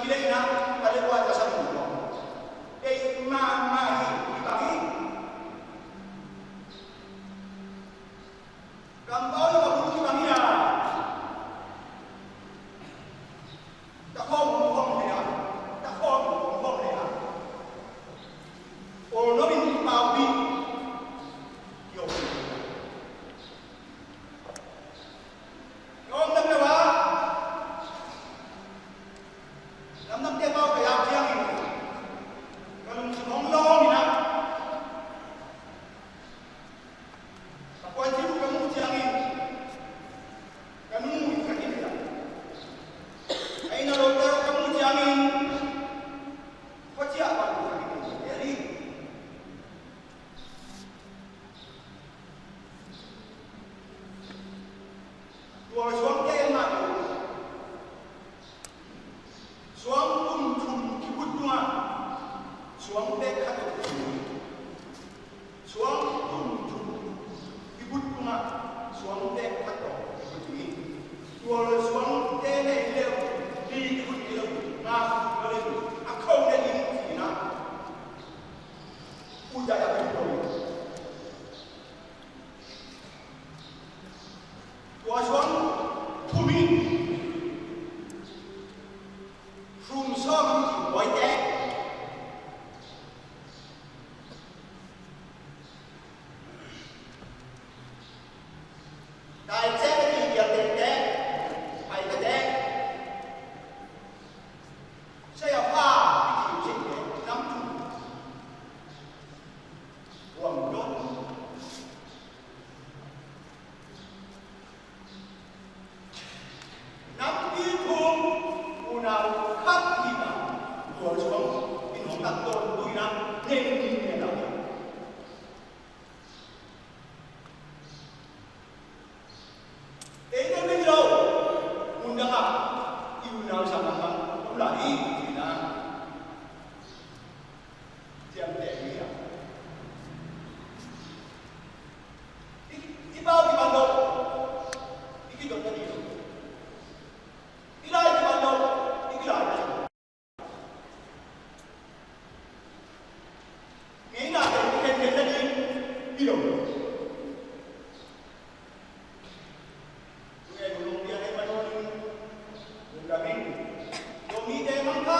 Kileina ka le kua ka sa ding lo. Ei ma ma hi, hi bang hi. Kampau le ka bulu hi bang hi a. Ta khawm khawm le a. Ta khawm khawm le a. Ol no min pau hi. Yo. Ka om dam lo a. Lamdangte pau ka yak ciangin ka lungsim hong lawm in ah, ka puansilh ka muh ciangin ka nu in ka inn ah, ka inn a lote ka muh ciangin khuaciah pan ka inn ah. Tua suangte mah lo. Suang kum thum kibut tungah suang pek khat tawh kibut hi. Suang kum thum kibut tungah suang pek khat tawh kibut hi. Tua suangte nei leu, li kibut hi lo, nga kibut hi lo, a kho le ling kina. Ui, ya, ya, kibut hi. Tua suang thum in hrum sawm in buaite. Dai cek a ti kial tengte, pai tete. Saya fa, i ti cek te, nam thum. Buang don. Nampi thum, unau khat hi na, tua suang in hong tak tawntung in a, nei ni ni na. Ei dang nei lo, mundang ah i unau sang lam bang om lai hi, ci na. Ciamteh hi a. I, i pau kipan lo, i kidot na ding lo. I lai kipan lo, i kilai na ding lo. Ngeina tawh i khenkhennate ding hi lo. Tuni a i lungpi a nei man un, lungdam ing. Tua mite mangkha.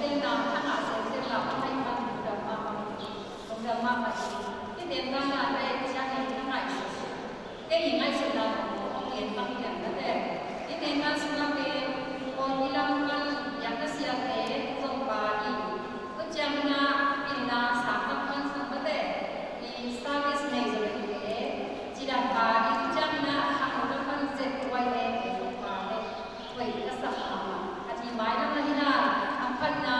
semsem na, thangah semsem na, a ngaih man lungdam mahmah hi. Lungdam mahmah hi. Hih teng dan a na et ciangin na ngaihsut, kei i ngaihsutna tawh hong gen bang hiam na te. Hih teng dan sungah pen Kawlpi lam pan biakna siate zong pha hi. Tua ciangin a pilna sang lam pan sung mate, i service nei zaw leh hi e, cidam pha hi. Tua ciangin a khangno lam pan Z Y A te zong pha hi. Hoih ka sak mahmah. A ti mailam ahi na, a phatna,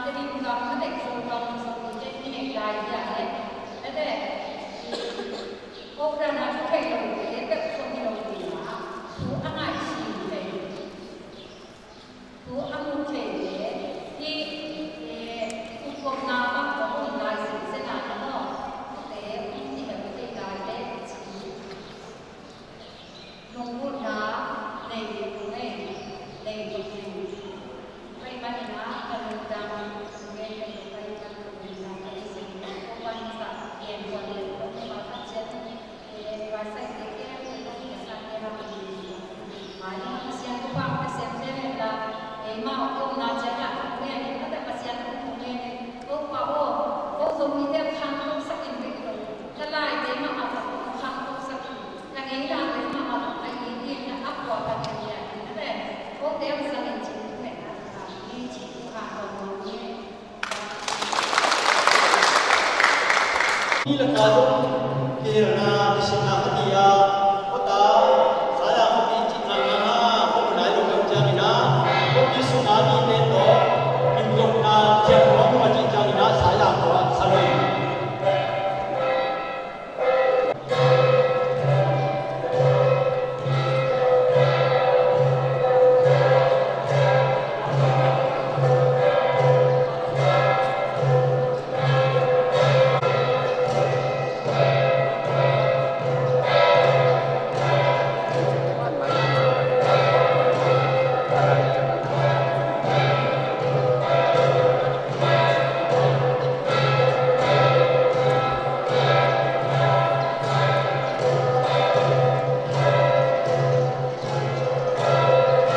Tedim gam, na bek Zogam, Zomite i nek lai hi a leh, na te, i program a thu thei lote bek zong hi lo ding a, thu a ngaihsut thei, thu a mu thei le, hih, eh, thu thuakna bang hong om lai zenzen a, na maw, thute hong kihelh thei lai le, ci. Lunggulhna nei tung ei, nei tung ei. Tua ahih manin a ka lungdam, ka lungdam, ka lungdam, ka lungdam, ka lungdam. Topa'n masa gen kuan le, Topa Pasian, eh, Pasaite khempeuh, Topa Pasian te hang mai, Pasian Topa Pasian te hen la, eh, mah omna ciang a, tung ei, mah te Pasian tung tung ei. Topa aw, ko Zomite khangto sak in bek lo, ka laite mahmah tawh khangto sak in, ka ngeina te mahmah tawh a it in, a puak ka ngen in, na te, kote a zang in cih pen a, a, i cih a, a, a, a. Hi la ka zong kihelna, kisinna khat hi a, khuata, saya khuati cih ngakngak a, khuat nai lo deuh ciangin a, khuapi sunga mite tawh, min zopna, thiam nuam nuam a cih ciangin a, saya khua sa lo hi.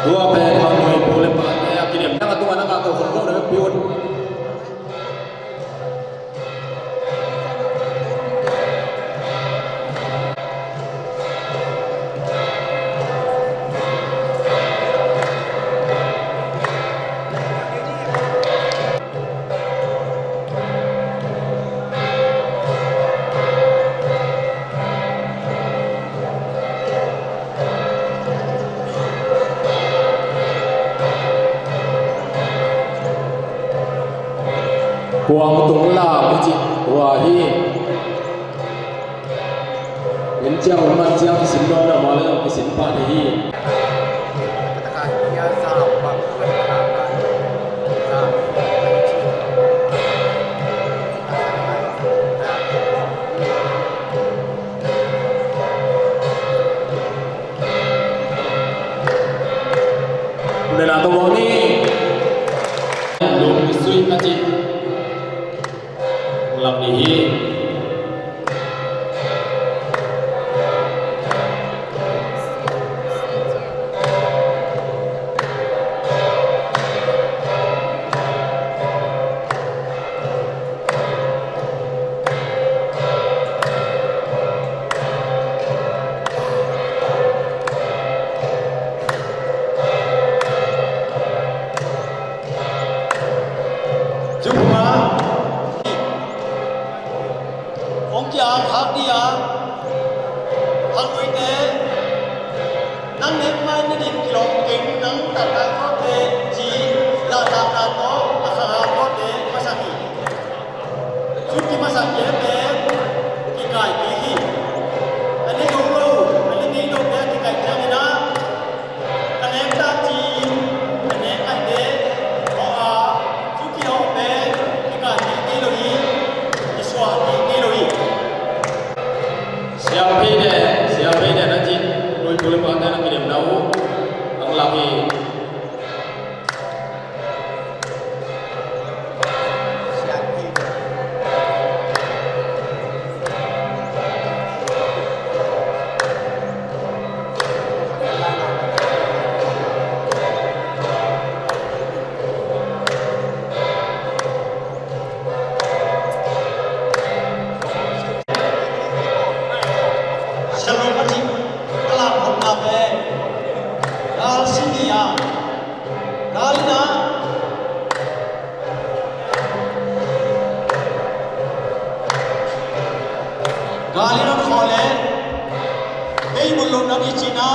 Tua pen hang hoi pu le pate a kidem dang a tua na ka to khol lo na piun. Kuang tung la kici tua hi. Inn ciang, man ciang kisin nuam na mah le zong kisin pah ding hi. Nena to wang ni. Lung Ui, a ci. Lak ni hi. Cuma ong kiang khak dia, khangluite, nang nek mai ni ding kilawm keng, nang taktak khawte ci, lahtakna tawh a khangha khawte masak hi. Cun kimasak kei pen kikai kik hi. A ne lo lo, a ne ngei lo te a kikai ciangin ah, ka nek tak ci-in ka nek ngaihte hawh a, cun kihawh pen kikah kik ngei lo hi, kisuah kik ngei lo hi. Siangphei de, siangphei de na cih, lui pule pate na kidemna uh ang lak hi. Shalom a cih a lam hopna pen gal sini a, gal ina, gal ina khawh le, kei mun lo nang i cina,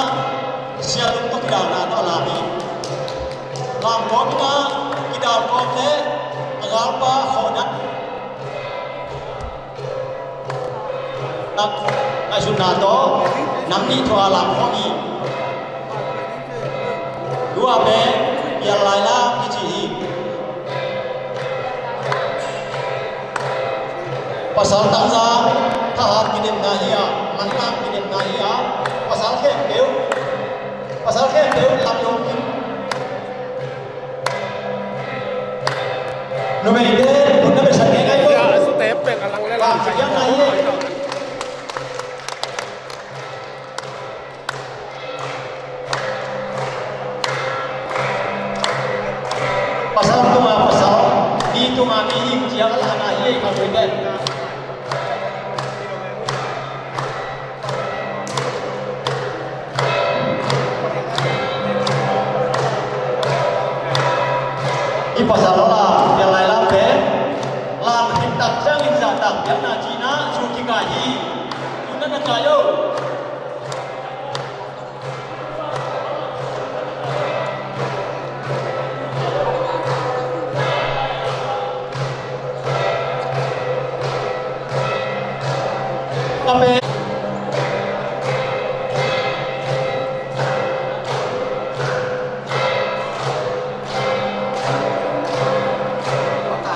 sialum tawh kidalna tawh a lam hi. Lamkawm ina kidal kawm le a galpa khawhna tak ngaihsutna tawh nang nih thua lam khawm hi. Tua pen pial lai lam kici hi. Pasal taksa thahat kidemna hi a, manlang kidemna hi a, pasal khempeuh, pasal khempeuh lam lo kim. Numeite, hun na besak ngei ngai lo. Ya, a sute pek a lang le lang. Bang, siang ngai ye. Pasal tunga pasal, mi tunga mi hing ciang a lang ngai ye, ka numeite. I pasal la, pial lai lam pen, lam khit tak ciangin zahtak piakna cihna cu kikai hi. Tun na na kai o.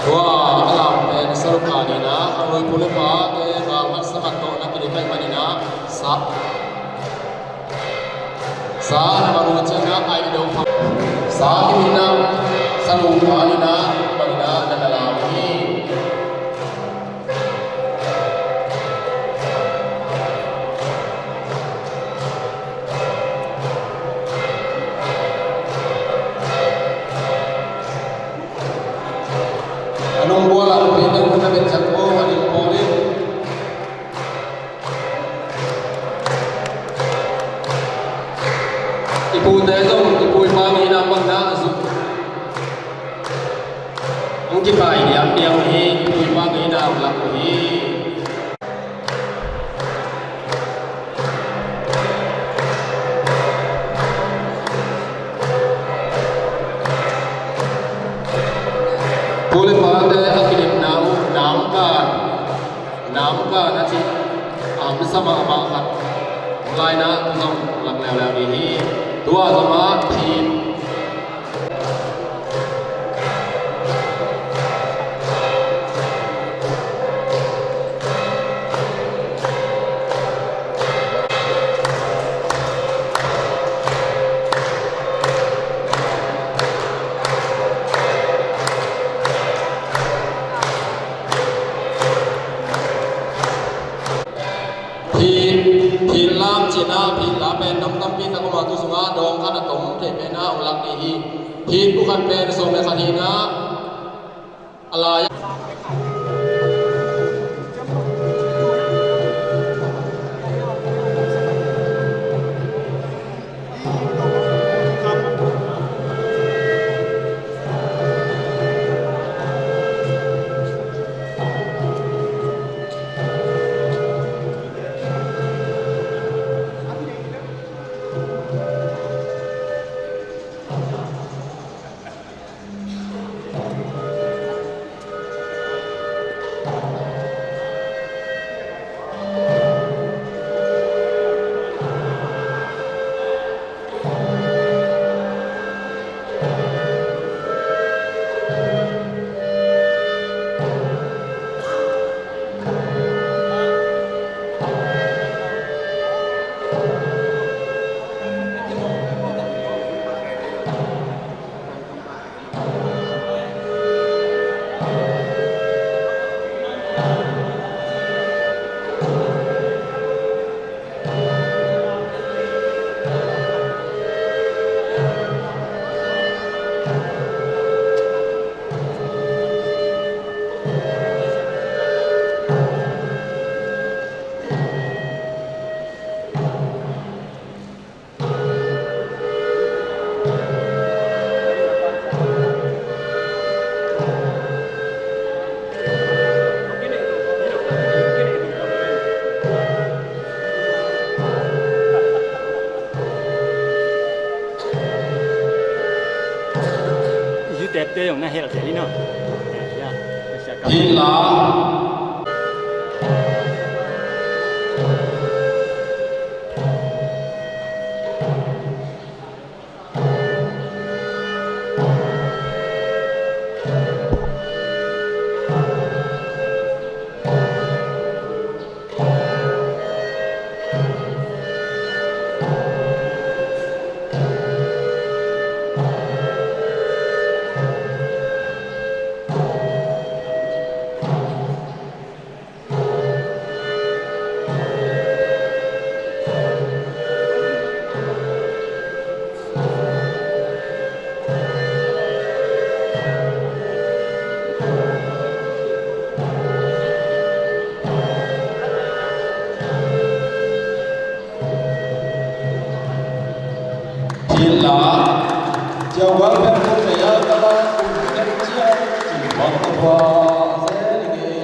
Tua a lam pen saruka nina, a lui pule pa te, bang mat samat tawh na kidikaih manina, sa. Sa na bang uh ciangin ah ai do pha. Sa kimin ah sa lungkha in ah bangin ah na na lam hi. A nung bual ah na pite uh na bet ciat ko, a ning pawl in. I pute zong i pu i pa ngeina bangin a zuk hong kipai diamdiam uh hi. I pu i pa ngeina hong lak uh hi. Pu le pate a kidemna uh namkan, namkan a cih a misa mahmah khat. Laina zong lak leuleu ding hi. Tua zong a phin. Tua tu sungah dawng khat a tom thei pen a hong lak ding hi. Hih tu khat pen sawm le khat hi-in a lai. Yu tep te yong na hel te li no. Hi la. Hi la, cia wal pen kum nei a ka la kum nei cia, ci bang ka tua zel ing e.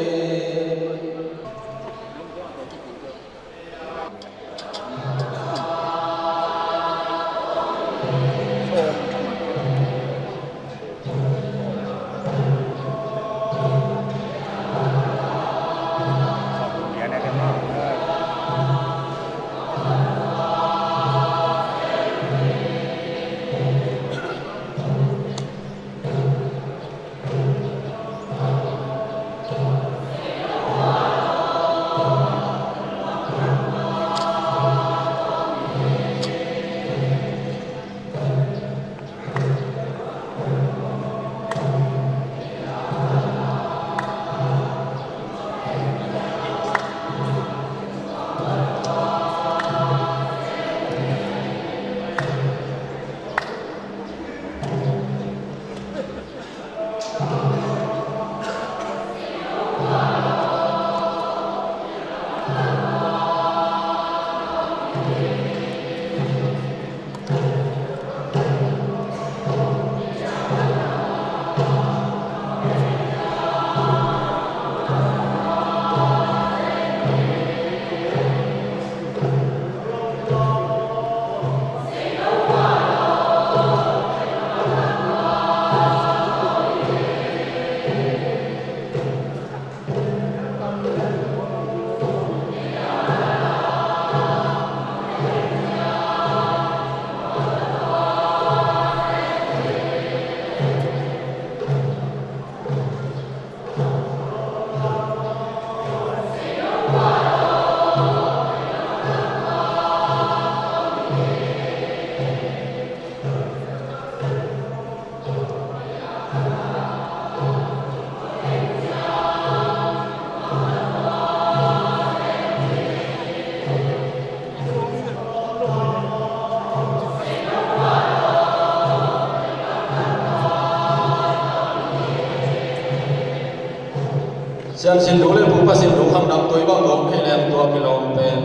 Siam sin du le pu pa sin du khang dam tui bang gawm hi leng tua kilawm pen.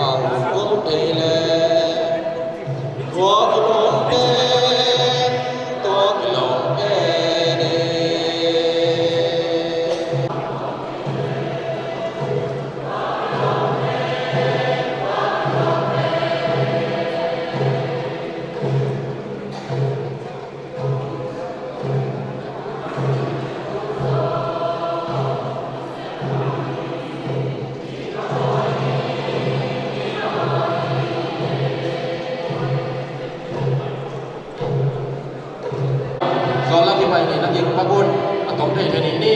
Ang gawm thei le tua kilawm pen, tua kilawm pen. Zuan lak i pai ni, lak i pa kun a tom thei thei ni ni.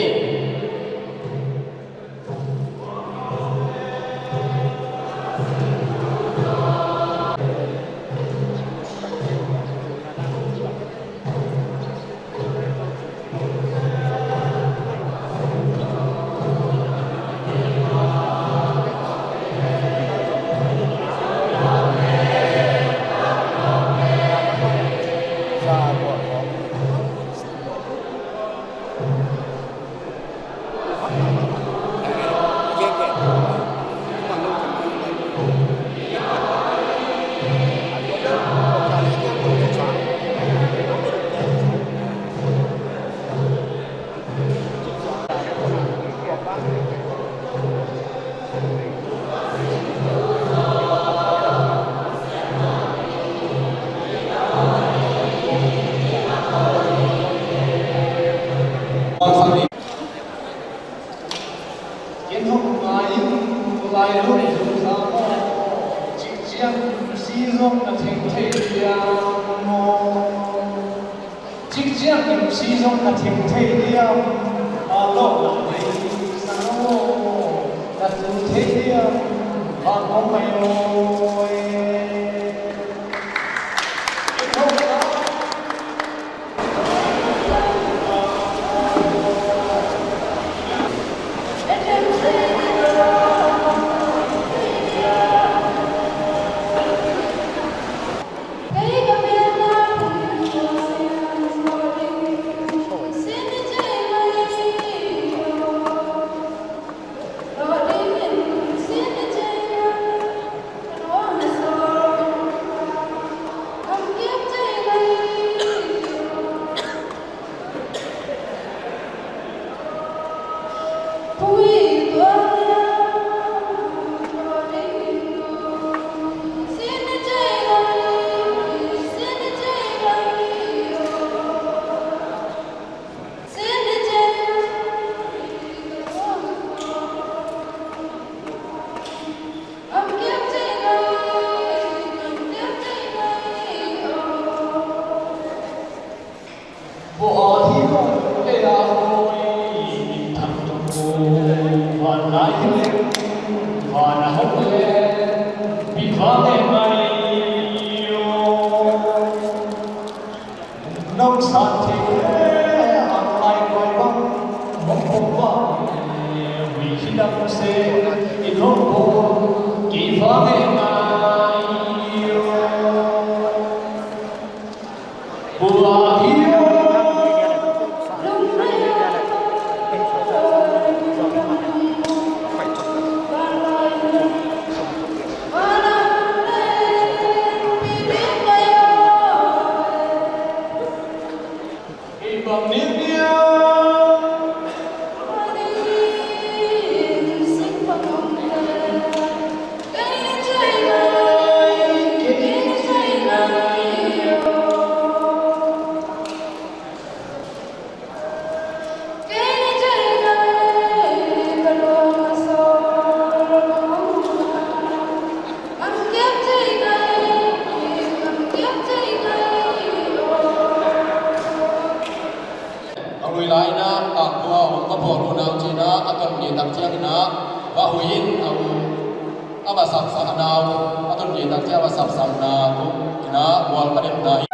Ken hong ngai in, lai lo nei zong sa maw? Cikciang si zong na theng thei diam maw? Cikciang in si zong na theng thei diam? A lo na thei sa lo, na theng thei diam? Bang hong mai lo e. Ken hong ngai. Nong san thei le, a lai koi bang, mong kong bang, wi hi dam se, i nong kong, ki fa nge ngai yo. Bua hi yo. A lui lai in ah, a tua hong va phuak lo nau ci-in ah, a ton nge tak ciangin ah, va hui in a u, a va sapsak a nau, a ton nge tak ciang a va sapsak nau in ah, mual ka demna hi.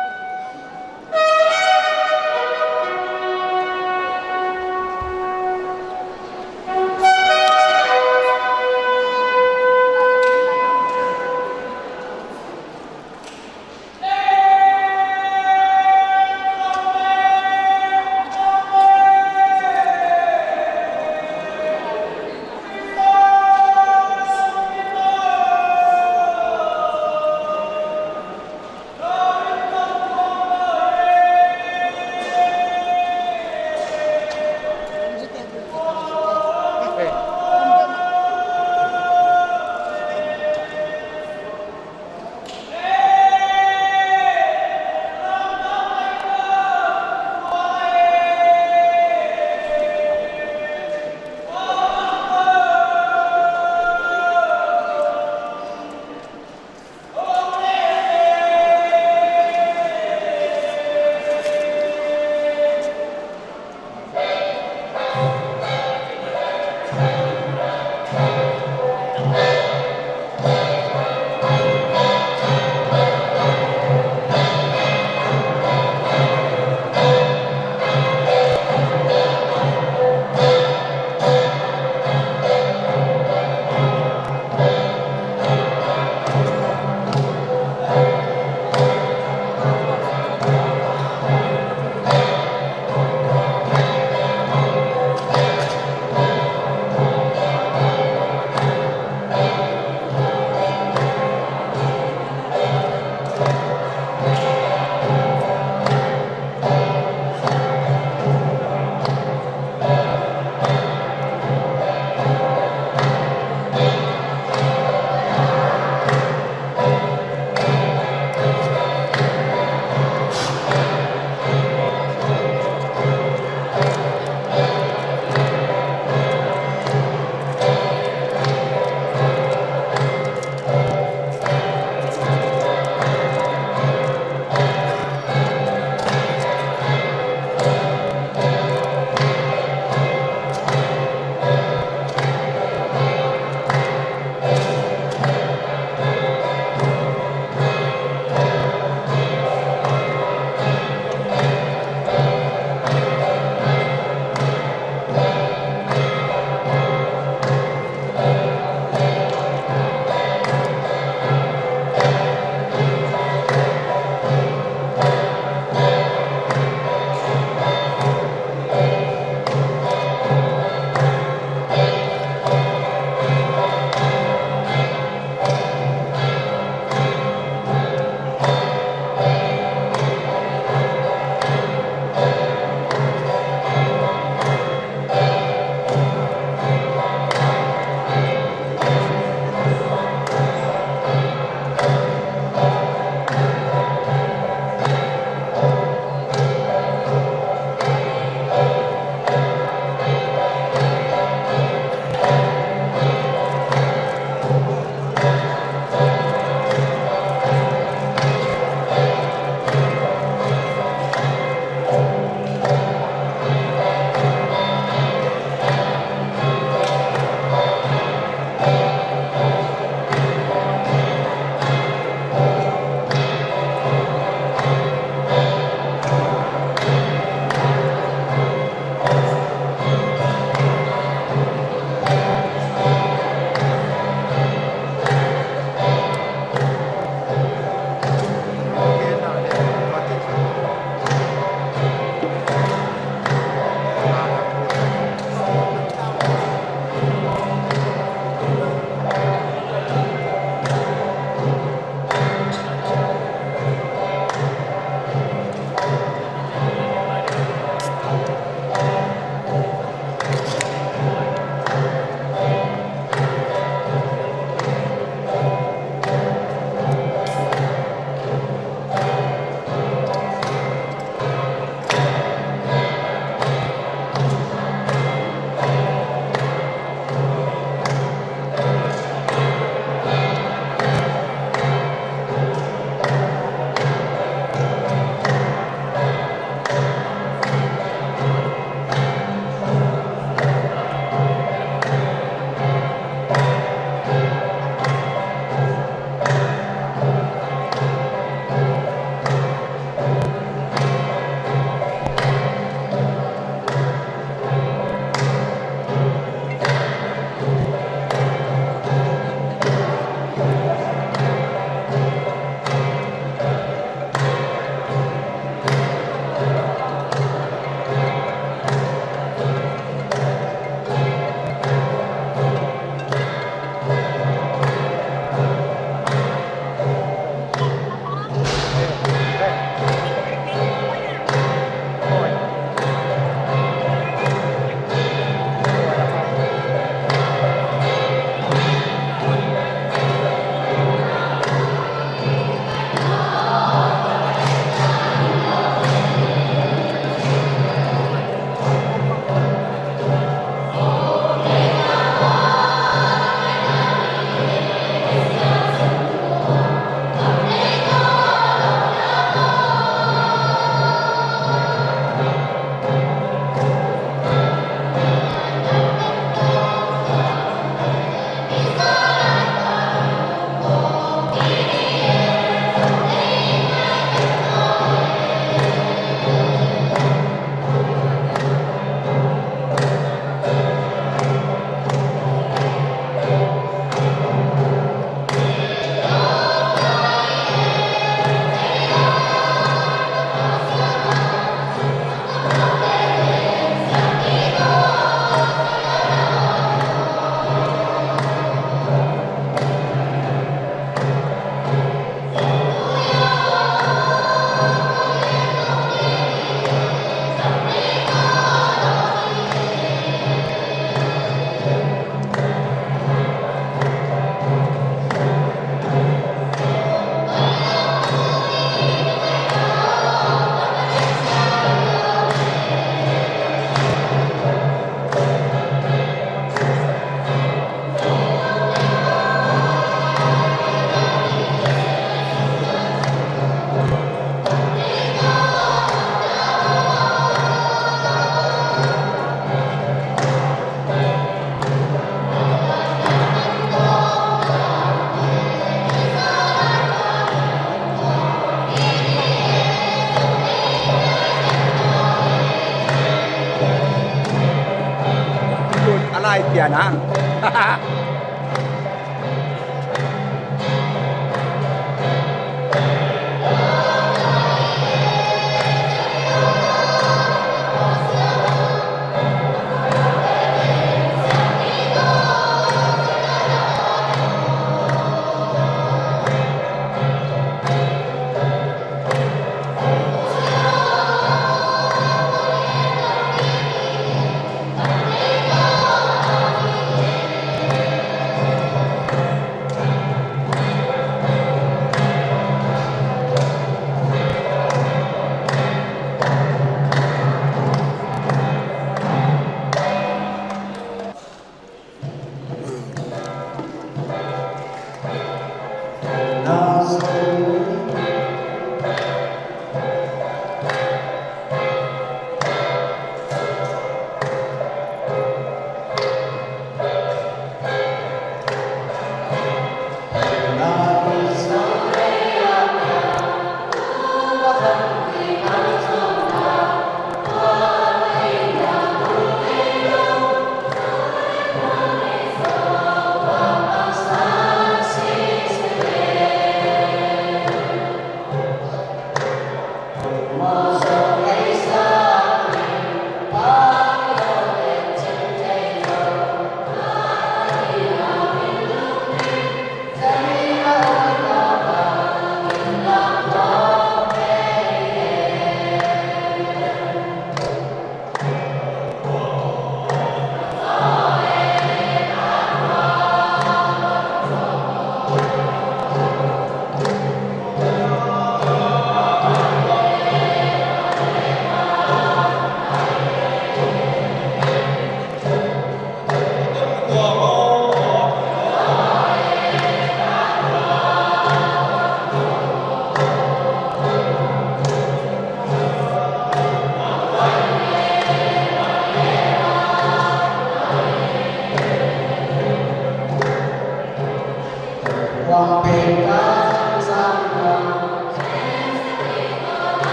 Pian a.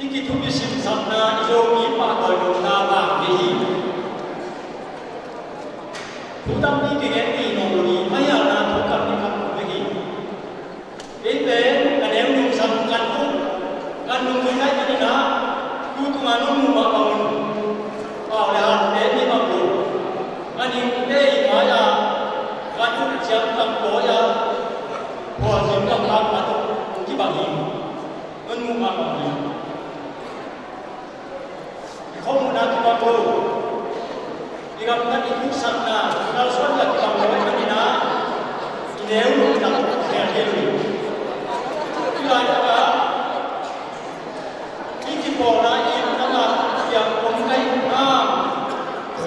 I kithupi simsakna i Zomi pahtawi nopna vang hi hi. Thu tampi kigen ni nong lo hi, mahialna thu tampi khat om hi. Kei pen ka neu nungsang kan uk kan nungzui nai ka nina, tu tunga nong mu mah bang un pau le hante mi bang lo. Ka ningte i mai-a kan uk ciang kan pawi-a khualzin kan pau kan uk kibang hi. Nong mu mah bang hi. I khawmuhna kibang lo. I gamtat i khutsakna, i kalsuanna kibang lo ahih manin ah, i neu nuntak khel hi lo hi. Hih laitak ah i kipawlna i inntakna kiang om ka hih manin ah,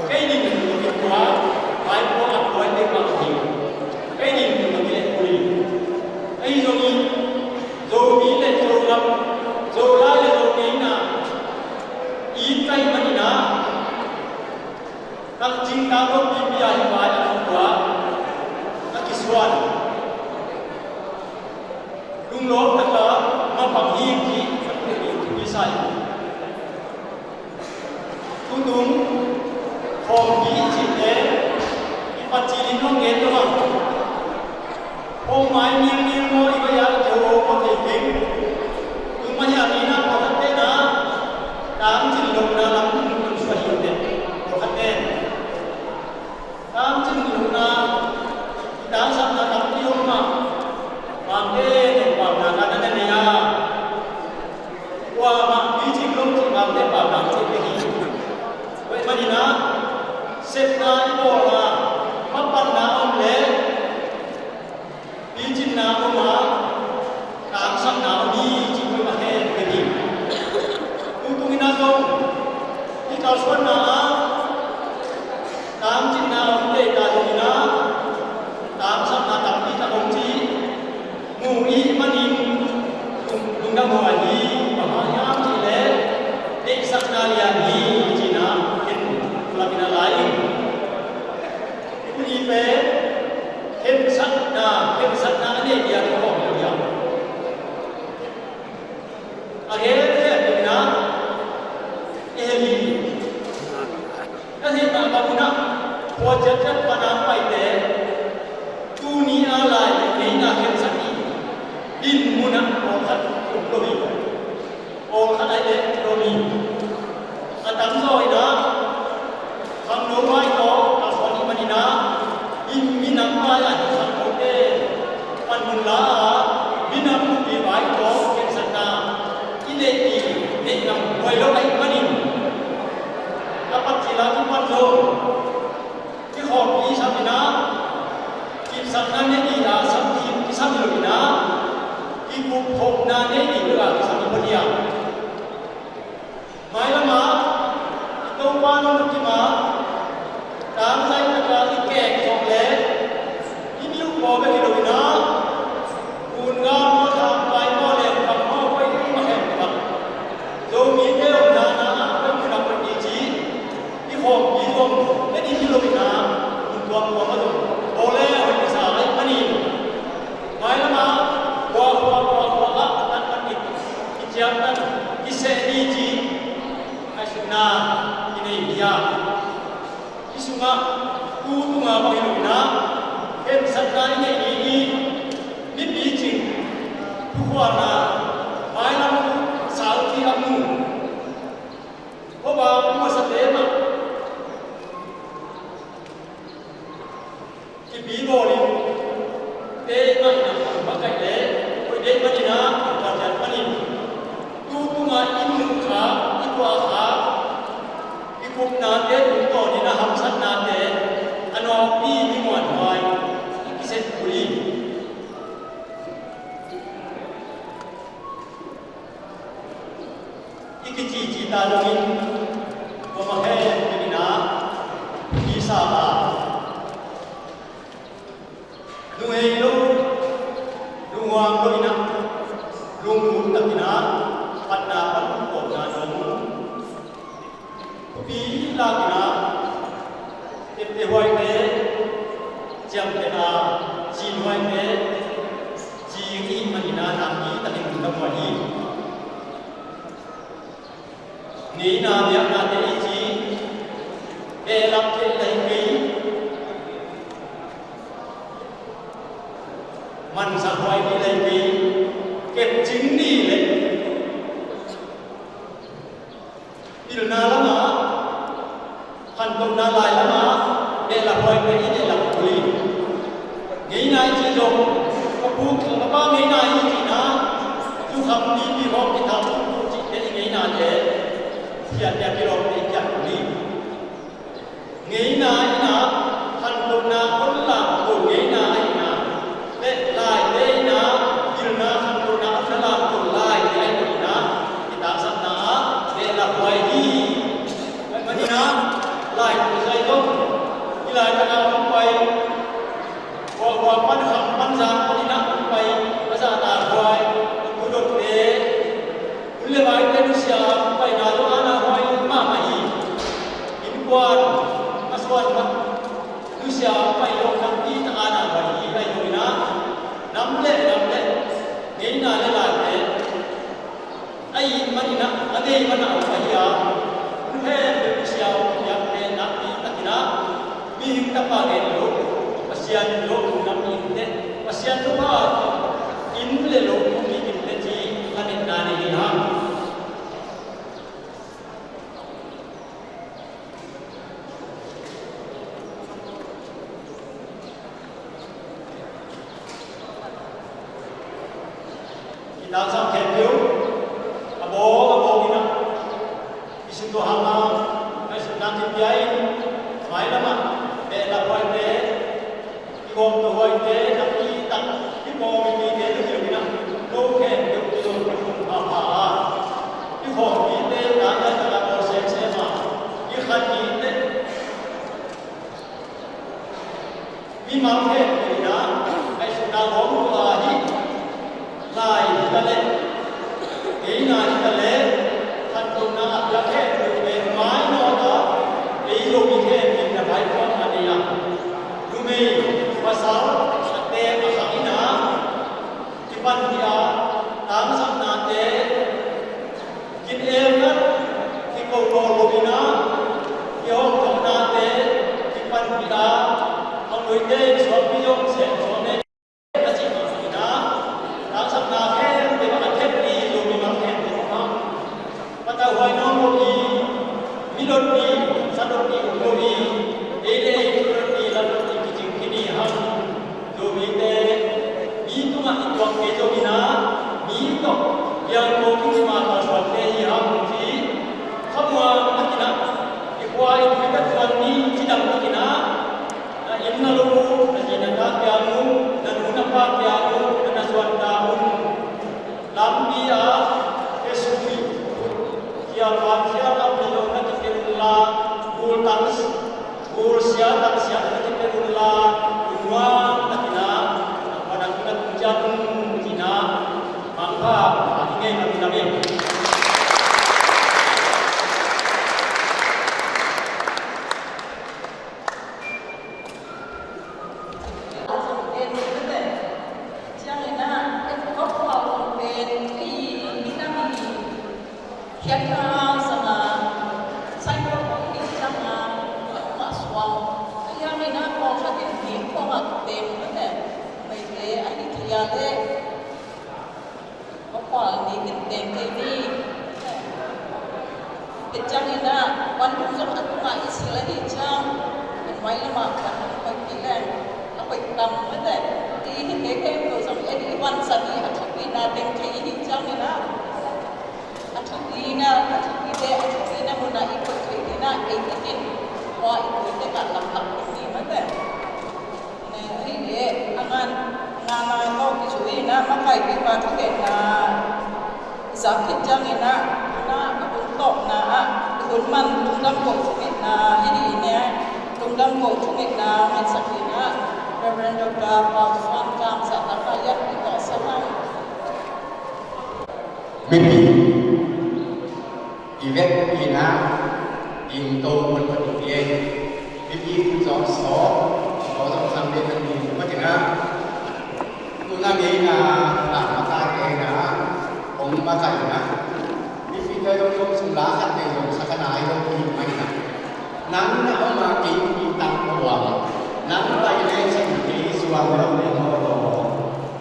kei nin i kipua, vaipuak a puai ding mah hi. Kei nin i kileh kul hi. Ahi zongin Zomi le Zogam, Zolai le Zongeina i it ka hih manin ah, takcing taklo pipi a hih vai a kipua, a kisuan, lunglawm taka mapang hi cih ka thupi sa hi. Tutung khawmpi i cihte i patcil in hong gen lo a, hong mai ningning maw i vai-a i kihawhawh thei keng. Tung mah hiam i na pawlkhatte na tangcin lohna lam hong suah hi teh, pawlkhatte tangcin lohna i tangsapna tampi om mah. Bangte nen paunak a na na nei a, kuamah picing lo cih bangte paunak cih te hi. Tua ahih manin ah sepna i bawl a, mapatna om leh picinna om a, tangsapna om hi cih tua mah hen ka hi. lian hi, ci-in ah ken pulak in ah la ing. Tuni pen khensatna, khensatna a nei ding a kihawm lo hiam? A gen khempeuh in ah Eli, a theih mah bangin ah khua ciatciat pan a paite tuni a lai ngeina khensat hi. Dinmun ah pawlkhat um lo hi. Pawlkhat ahih leh lo hi. A tamzaw in ah khangno vai tawh kalsuan ahih manin ah, in minam vai ah khangnote panmun la a, minam nupi vai tawh khensatna i neih ding neih ngam huai lo ahih manin, a pat cil a kipan zong kikhawmpi sam in ah, kipsakna nei ding a sam kisam hi lo in ah, kikupkhopna nei ding bek a kisam hi pah hi a. Mailam ah i Topa nungzuite mah tangzai tak a i kek zawh leh i miuh paw bek hi lo in ah, gun gal maw, thangpai maw, lengpang maw, koi mah hen mah, Zomite omna na ah koi mun ah koi ni ci i khawmpi zong en in hi lo in ah, mun tuamtuam ah zong bawl le hoih kisa ahih manin, mailam ah khua khua khua khua ah a tan pan in kiciamteh kiseh ni ci ngaihsutna i nei hi a. Hih sungah tu tunga bang hi lo in ah, khensatna i neih ding i, mi picing thukhualna, mailam thu saupi a mu, khuavak muasate mah kipi bawlin, tei mah in a pang makaih leh, koi deih manin a pang paciat manin, tu tunga i muh kha, i tuah kha, i kupnate tungtawnin a hamsatnate a nawkpi mi muanhuai i kisep kul hi. I kicici ta dongin, kuamah khempeuh in a, i sa a, lunghei lo, lunghuang lo in a, lungmuang takin a, phatna pan kawmna dong. Thupi lakin a, tepte huaite ciamteh a, cin huaite cing i hih manin a, nakpi takin lungdam huai hi. Ngeina biaknate i ci, behlap theih lai kei, mansak huai ding lai kei, kepcing ni leh pilna lamah, khantohna lai lamah, behlap huai pen i behlap kul hi. Ngeina i cih zong, ka pu, ka pa ngeina i cihna, zukham pipi hawm kitham cihte i ngeinate, khiatna kilawmte i khiat kul hi. Ngeina in a, khantohna hong lamto ngeina ahihna, le laite in a, pilna khantohna hong lamto laite ahihna, i taksapna ah behlap huai hi. Tua ahih manin a, laitu zai zong, i laitak a hong pai, huahua pan kham pan zang panin a hong pai, a zahta huai, a thu dotte, hun le vaite nusia paina zong ana huai mahmah hi. Innkuan a suan mah nusia pai lo, nakpi tak ana huai hi. Ahi zongin a, nam le nam le ngeina le laite a it manin a, a nei man a om ahi a, hun khempeuh nusia piakte nakpi takin a, mihing tapa gen lo, Pasian lo nam i hihteh, Pasian thupha inn le lo mi hihteh ci, a netna nei hi hang. I taksap khempeuh a bawng a bawng in a, i sin tua hang a, ngaihsutna kipia in, mailam ah behlap huaite, i gawmto huaite, nakpi tak i pawm i mite na hi lo in a, ko khempeuh i zong i khum phapha a, i khawmpite, na i a tak a bawl semsem a, i khan mite, mimal khempeuh in a, ngaihsutna gawm uh a hi. Lai hi ta leh, ngeina hi ta leh, khantohna a pia khempeuh Kin-el khat kiko nawn lo in ah, kihawmthawhnate kipanpih a, a nuite in suakpi zong sem zaw ne a cih mahmah in ah, tangsapna khempeuh a thep i Zomi mimal khempeuh a, patauhuai nawn lo i, midot i, sadot i om lo i, ei le ei midot i, lamdot i kicing khin i hang. Zomite, mi tungah i tuak kei zongin ah, mi tawh piangko tung i mah kalsuante hi hang ci. Khamuang takin ah, i khua i tui ka tuan ni cidam takin ah, na inn na lo uh, na zi na ta kiang uh, na nu na pa kiang uh, na na zuan ta un. Lampi ah, Jesu i khut, khial vang khial lam ni lo na kipia un la, gul tang, gul sia tang sia na kipia un la, lungnuam takin ah, na khuan ah na tung ciat un ci-in ah, mangpha, mangpha i ngei mah un la ve. Ciangin ah, en kop pau zong pen, ei, minam i, khiatna zang a, cycle kong hi ciang a, mah suang. Ahi hangin ah, kong khat in hi kong ah teng mah teh, meite ahi thei a leh, khual ni kin teng thei ni. Ken ciangin ah, van lung zong a tungah i sil ahi ciang, in mai lamah van lung koih kei leng, a koih tam mah teh. I hi kei kei lo zong en i van san i a thupina teng thei i hi ciangin ah, a thupina, a thupite, a thupina munah i koih thei ding ah, ei takin, khua i koih tek ah lamlak ding hi mah teh. Ahi leh, a ngan, nga nga tawh kizui in ah, makai pipa thugenna zak khit ciangin ah, a bung tawpna ah, i hun man lungdam koh thungetna, hi hi ne, lungdam koh thungetna, ngetsak in ah, Reverend Doctor Pau Suan Kam Zahtak ah, i tawh sa hang. Mipi i vekpi in ah, dingto mun patu hi ei. Mipi thu zawh sawm, zawh sawm sang ding kan ding mah ci-in ah. Tu na ngei in ah, lam makaite in ah, hong makaih in ah. Mipite zong zong sum la khat nei zong sa ka nai zong ki mah in ah. Nang na om a kei i tang ko a, nang pai lecin kei zuang lo ding maw?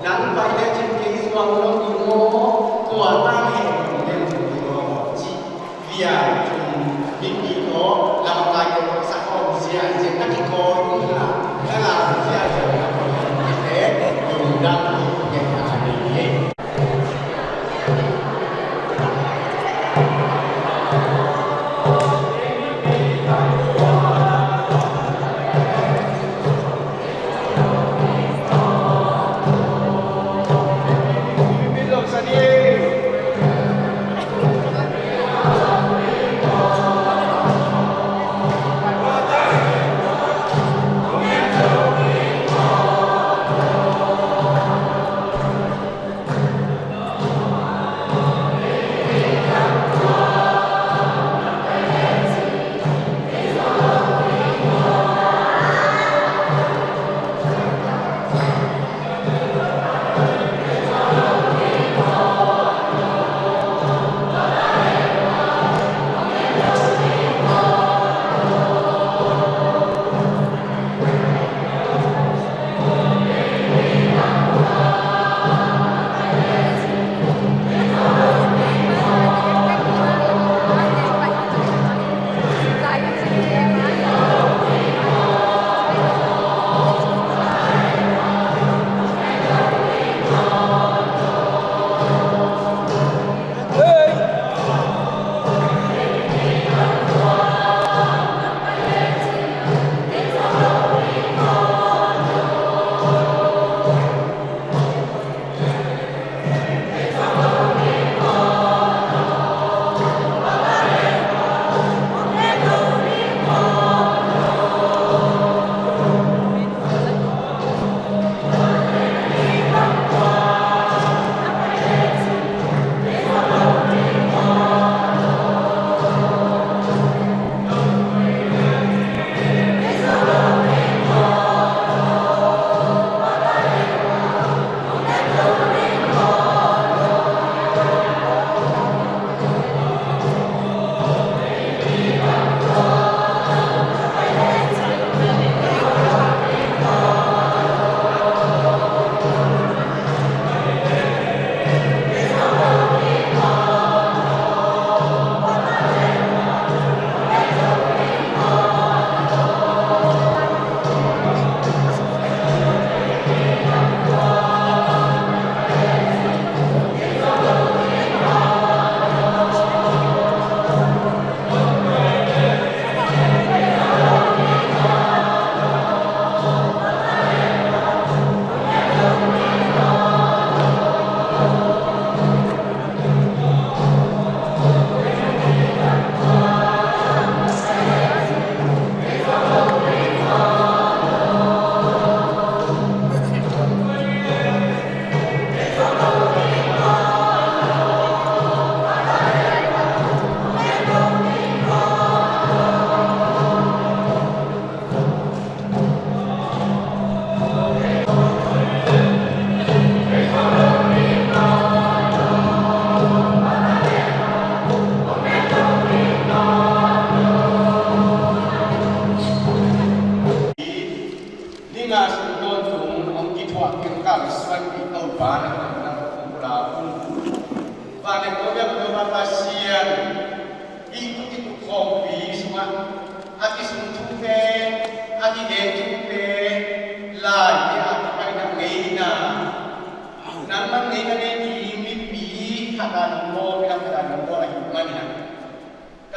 Nang pai lecin kei zuang lo ding maw? Tua tang hi ding maw? Ci vial thum, mipi tawh lamkai tawh sa khawm zia zia na kikawi uh la, na lam zia zia na kikawi uh te, lungdam hi, ngen a ding hi.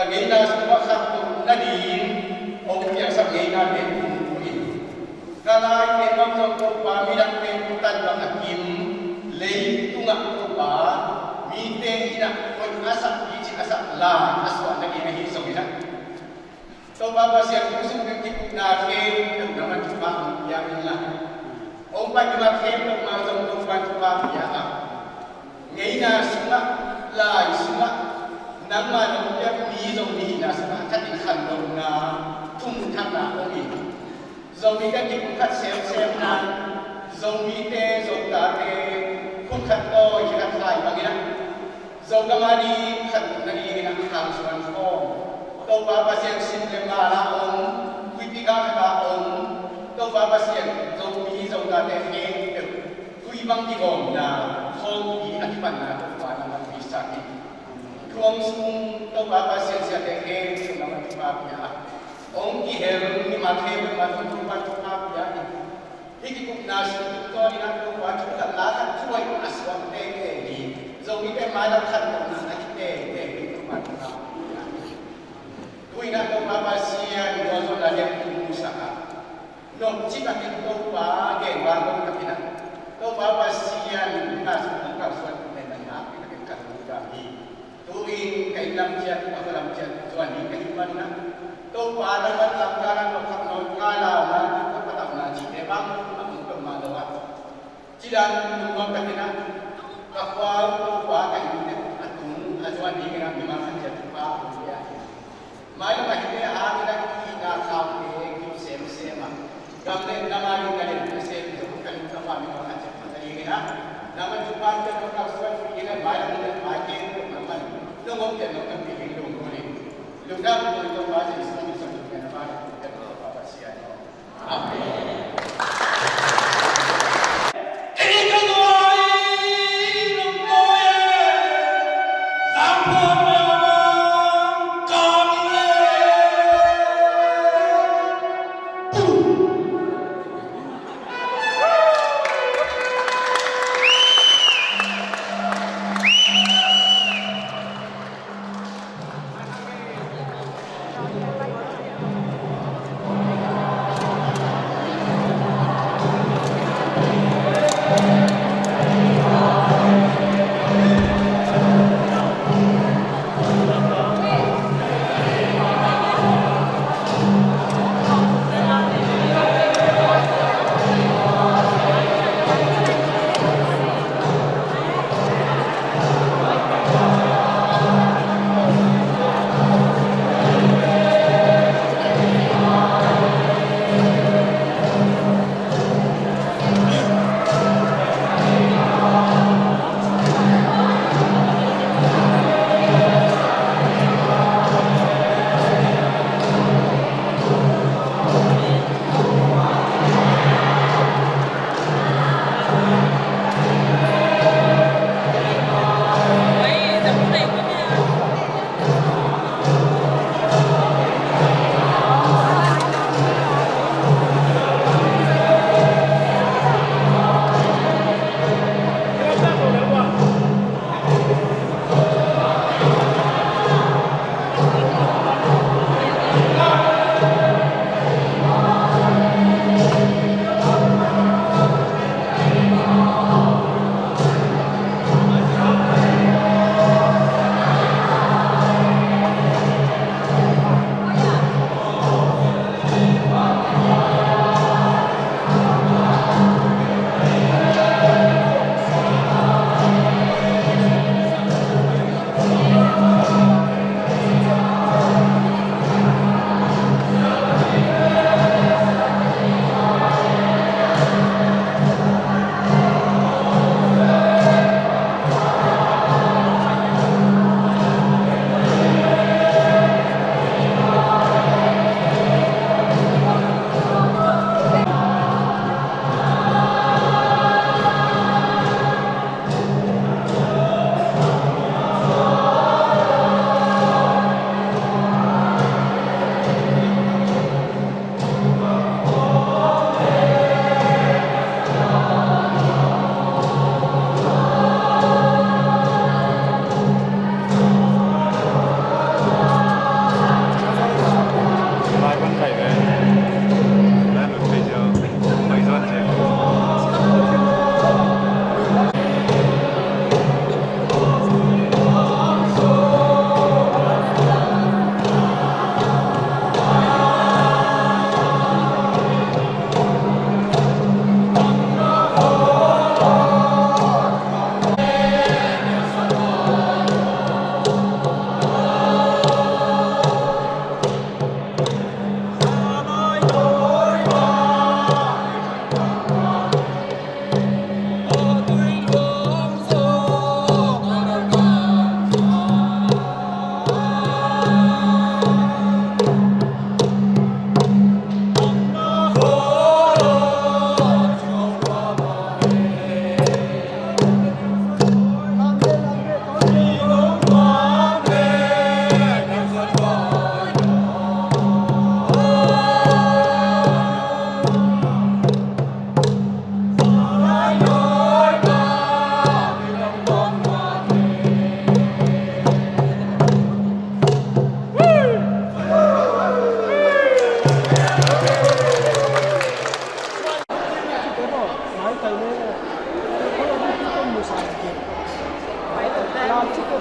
Ngeina sungah khangto nading hong piangsak ngeina te tungtungin, ka laite bang zong Topa, midangte tungah bang a kim, leitungah Topa, mite in ah hoih a sak, picing a sak lai a suah nading ahi zongin ah, Topa Pasian, kum sung ding kikupna khempeuh nangma thupha hong pia inla, hong pai ding a khempeuh mah zong Topa thupha pia a, ngeina sungah, lai sungah, nangma nong piak mi Zomi hihna sungah a khat in khantohna, thungetna om in, Zomi ka kipumkhat semsem nang, Zomite, Zotate pumkhat tawi khat lai bangin ah, Zogam a ding khantoh nadingin ah khangsuan khawm, Topa Pasian, sin le mal a om, huipi khat a om, Topa Pasian, Zomi Zotate khempeuh tui bang kigawmna, khawmpi a kipanna Topa nangman pisak in. Thu hong sung Topa Pasian, siate khempeuh nangman thupha pia a, hong kihel mimal khempeuh mah zong Topa thupha pia in. Hih kikupna sung tungtawnin ah Topa, thu khat la khat thuhoih a suak teitei hi, Zomite mailam khantohna a hi teitei hi Topa thupha pia in. Tu-in ah Topa Pasian, gualzawhna lian tung musak a, nopci takin Topa, genvang lo takin ah, Topa Pasian, na sung hong kalsuan pen na nakpi takin ka lungdam hi. Tu-in ka inn lam ciat, ka khua lam ciat zuan ding ka hih manin ah, Topa, nangman lamkal ah nopkhak nawn kal a, na tungah patauhna cihte bang a om peuhmah lo ah, cidam lungnuam takin ah, ka khua uh Topa, ka innte uh a tung a zuan dingin ah mimal khat ciat thupha hong pia in. Mailam a hihte a hangin ah i itna khaute kip semsem a, gam le nam a ding na den nasem zong ka lungtang a mimal khat ciat phat dingin ah, nangman thupha pia, nong kalsuanpih in ah, mailam le mai khempeuh nangman nong ompiak nong tonpih ding lunggulh in. Lungdam kong Topa Jesu min suang in, na pa le Topa Pasian aw. Amen.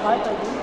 Pai pai ding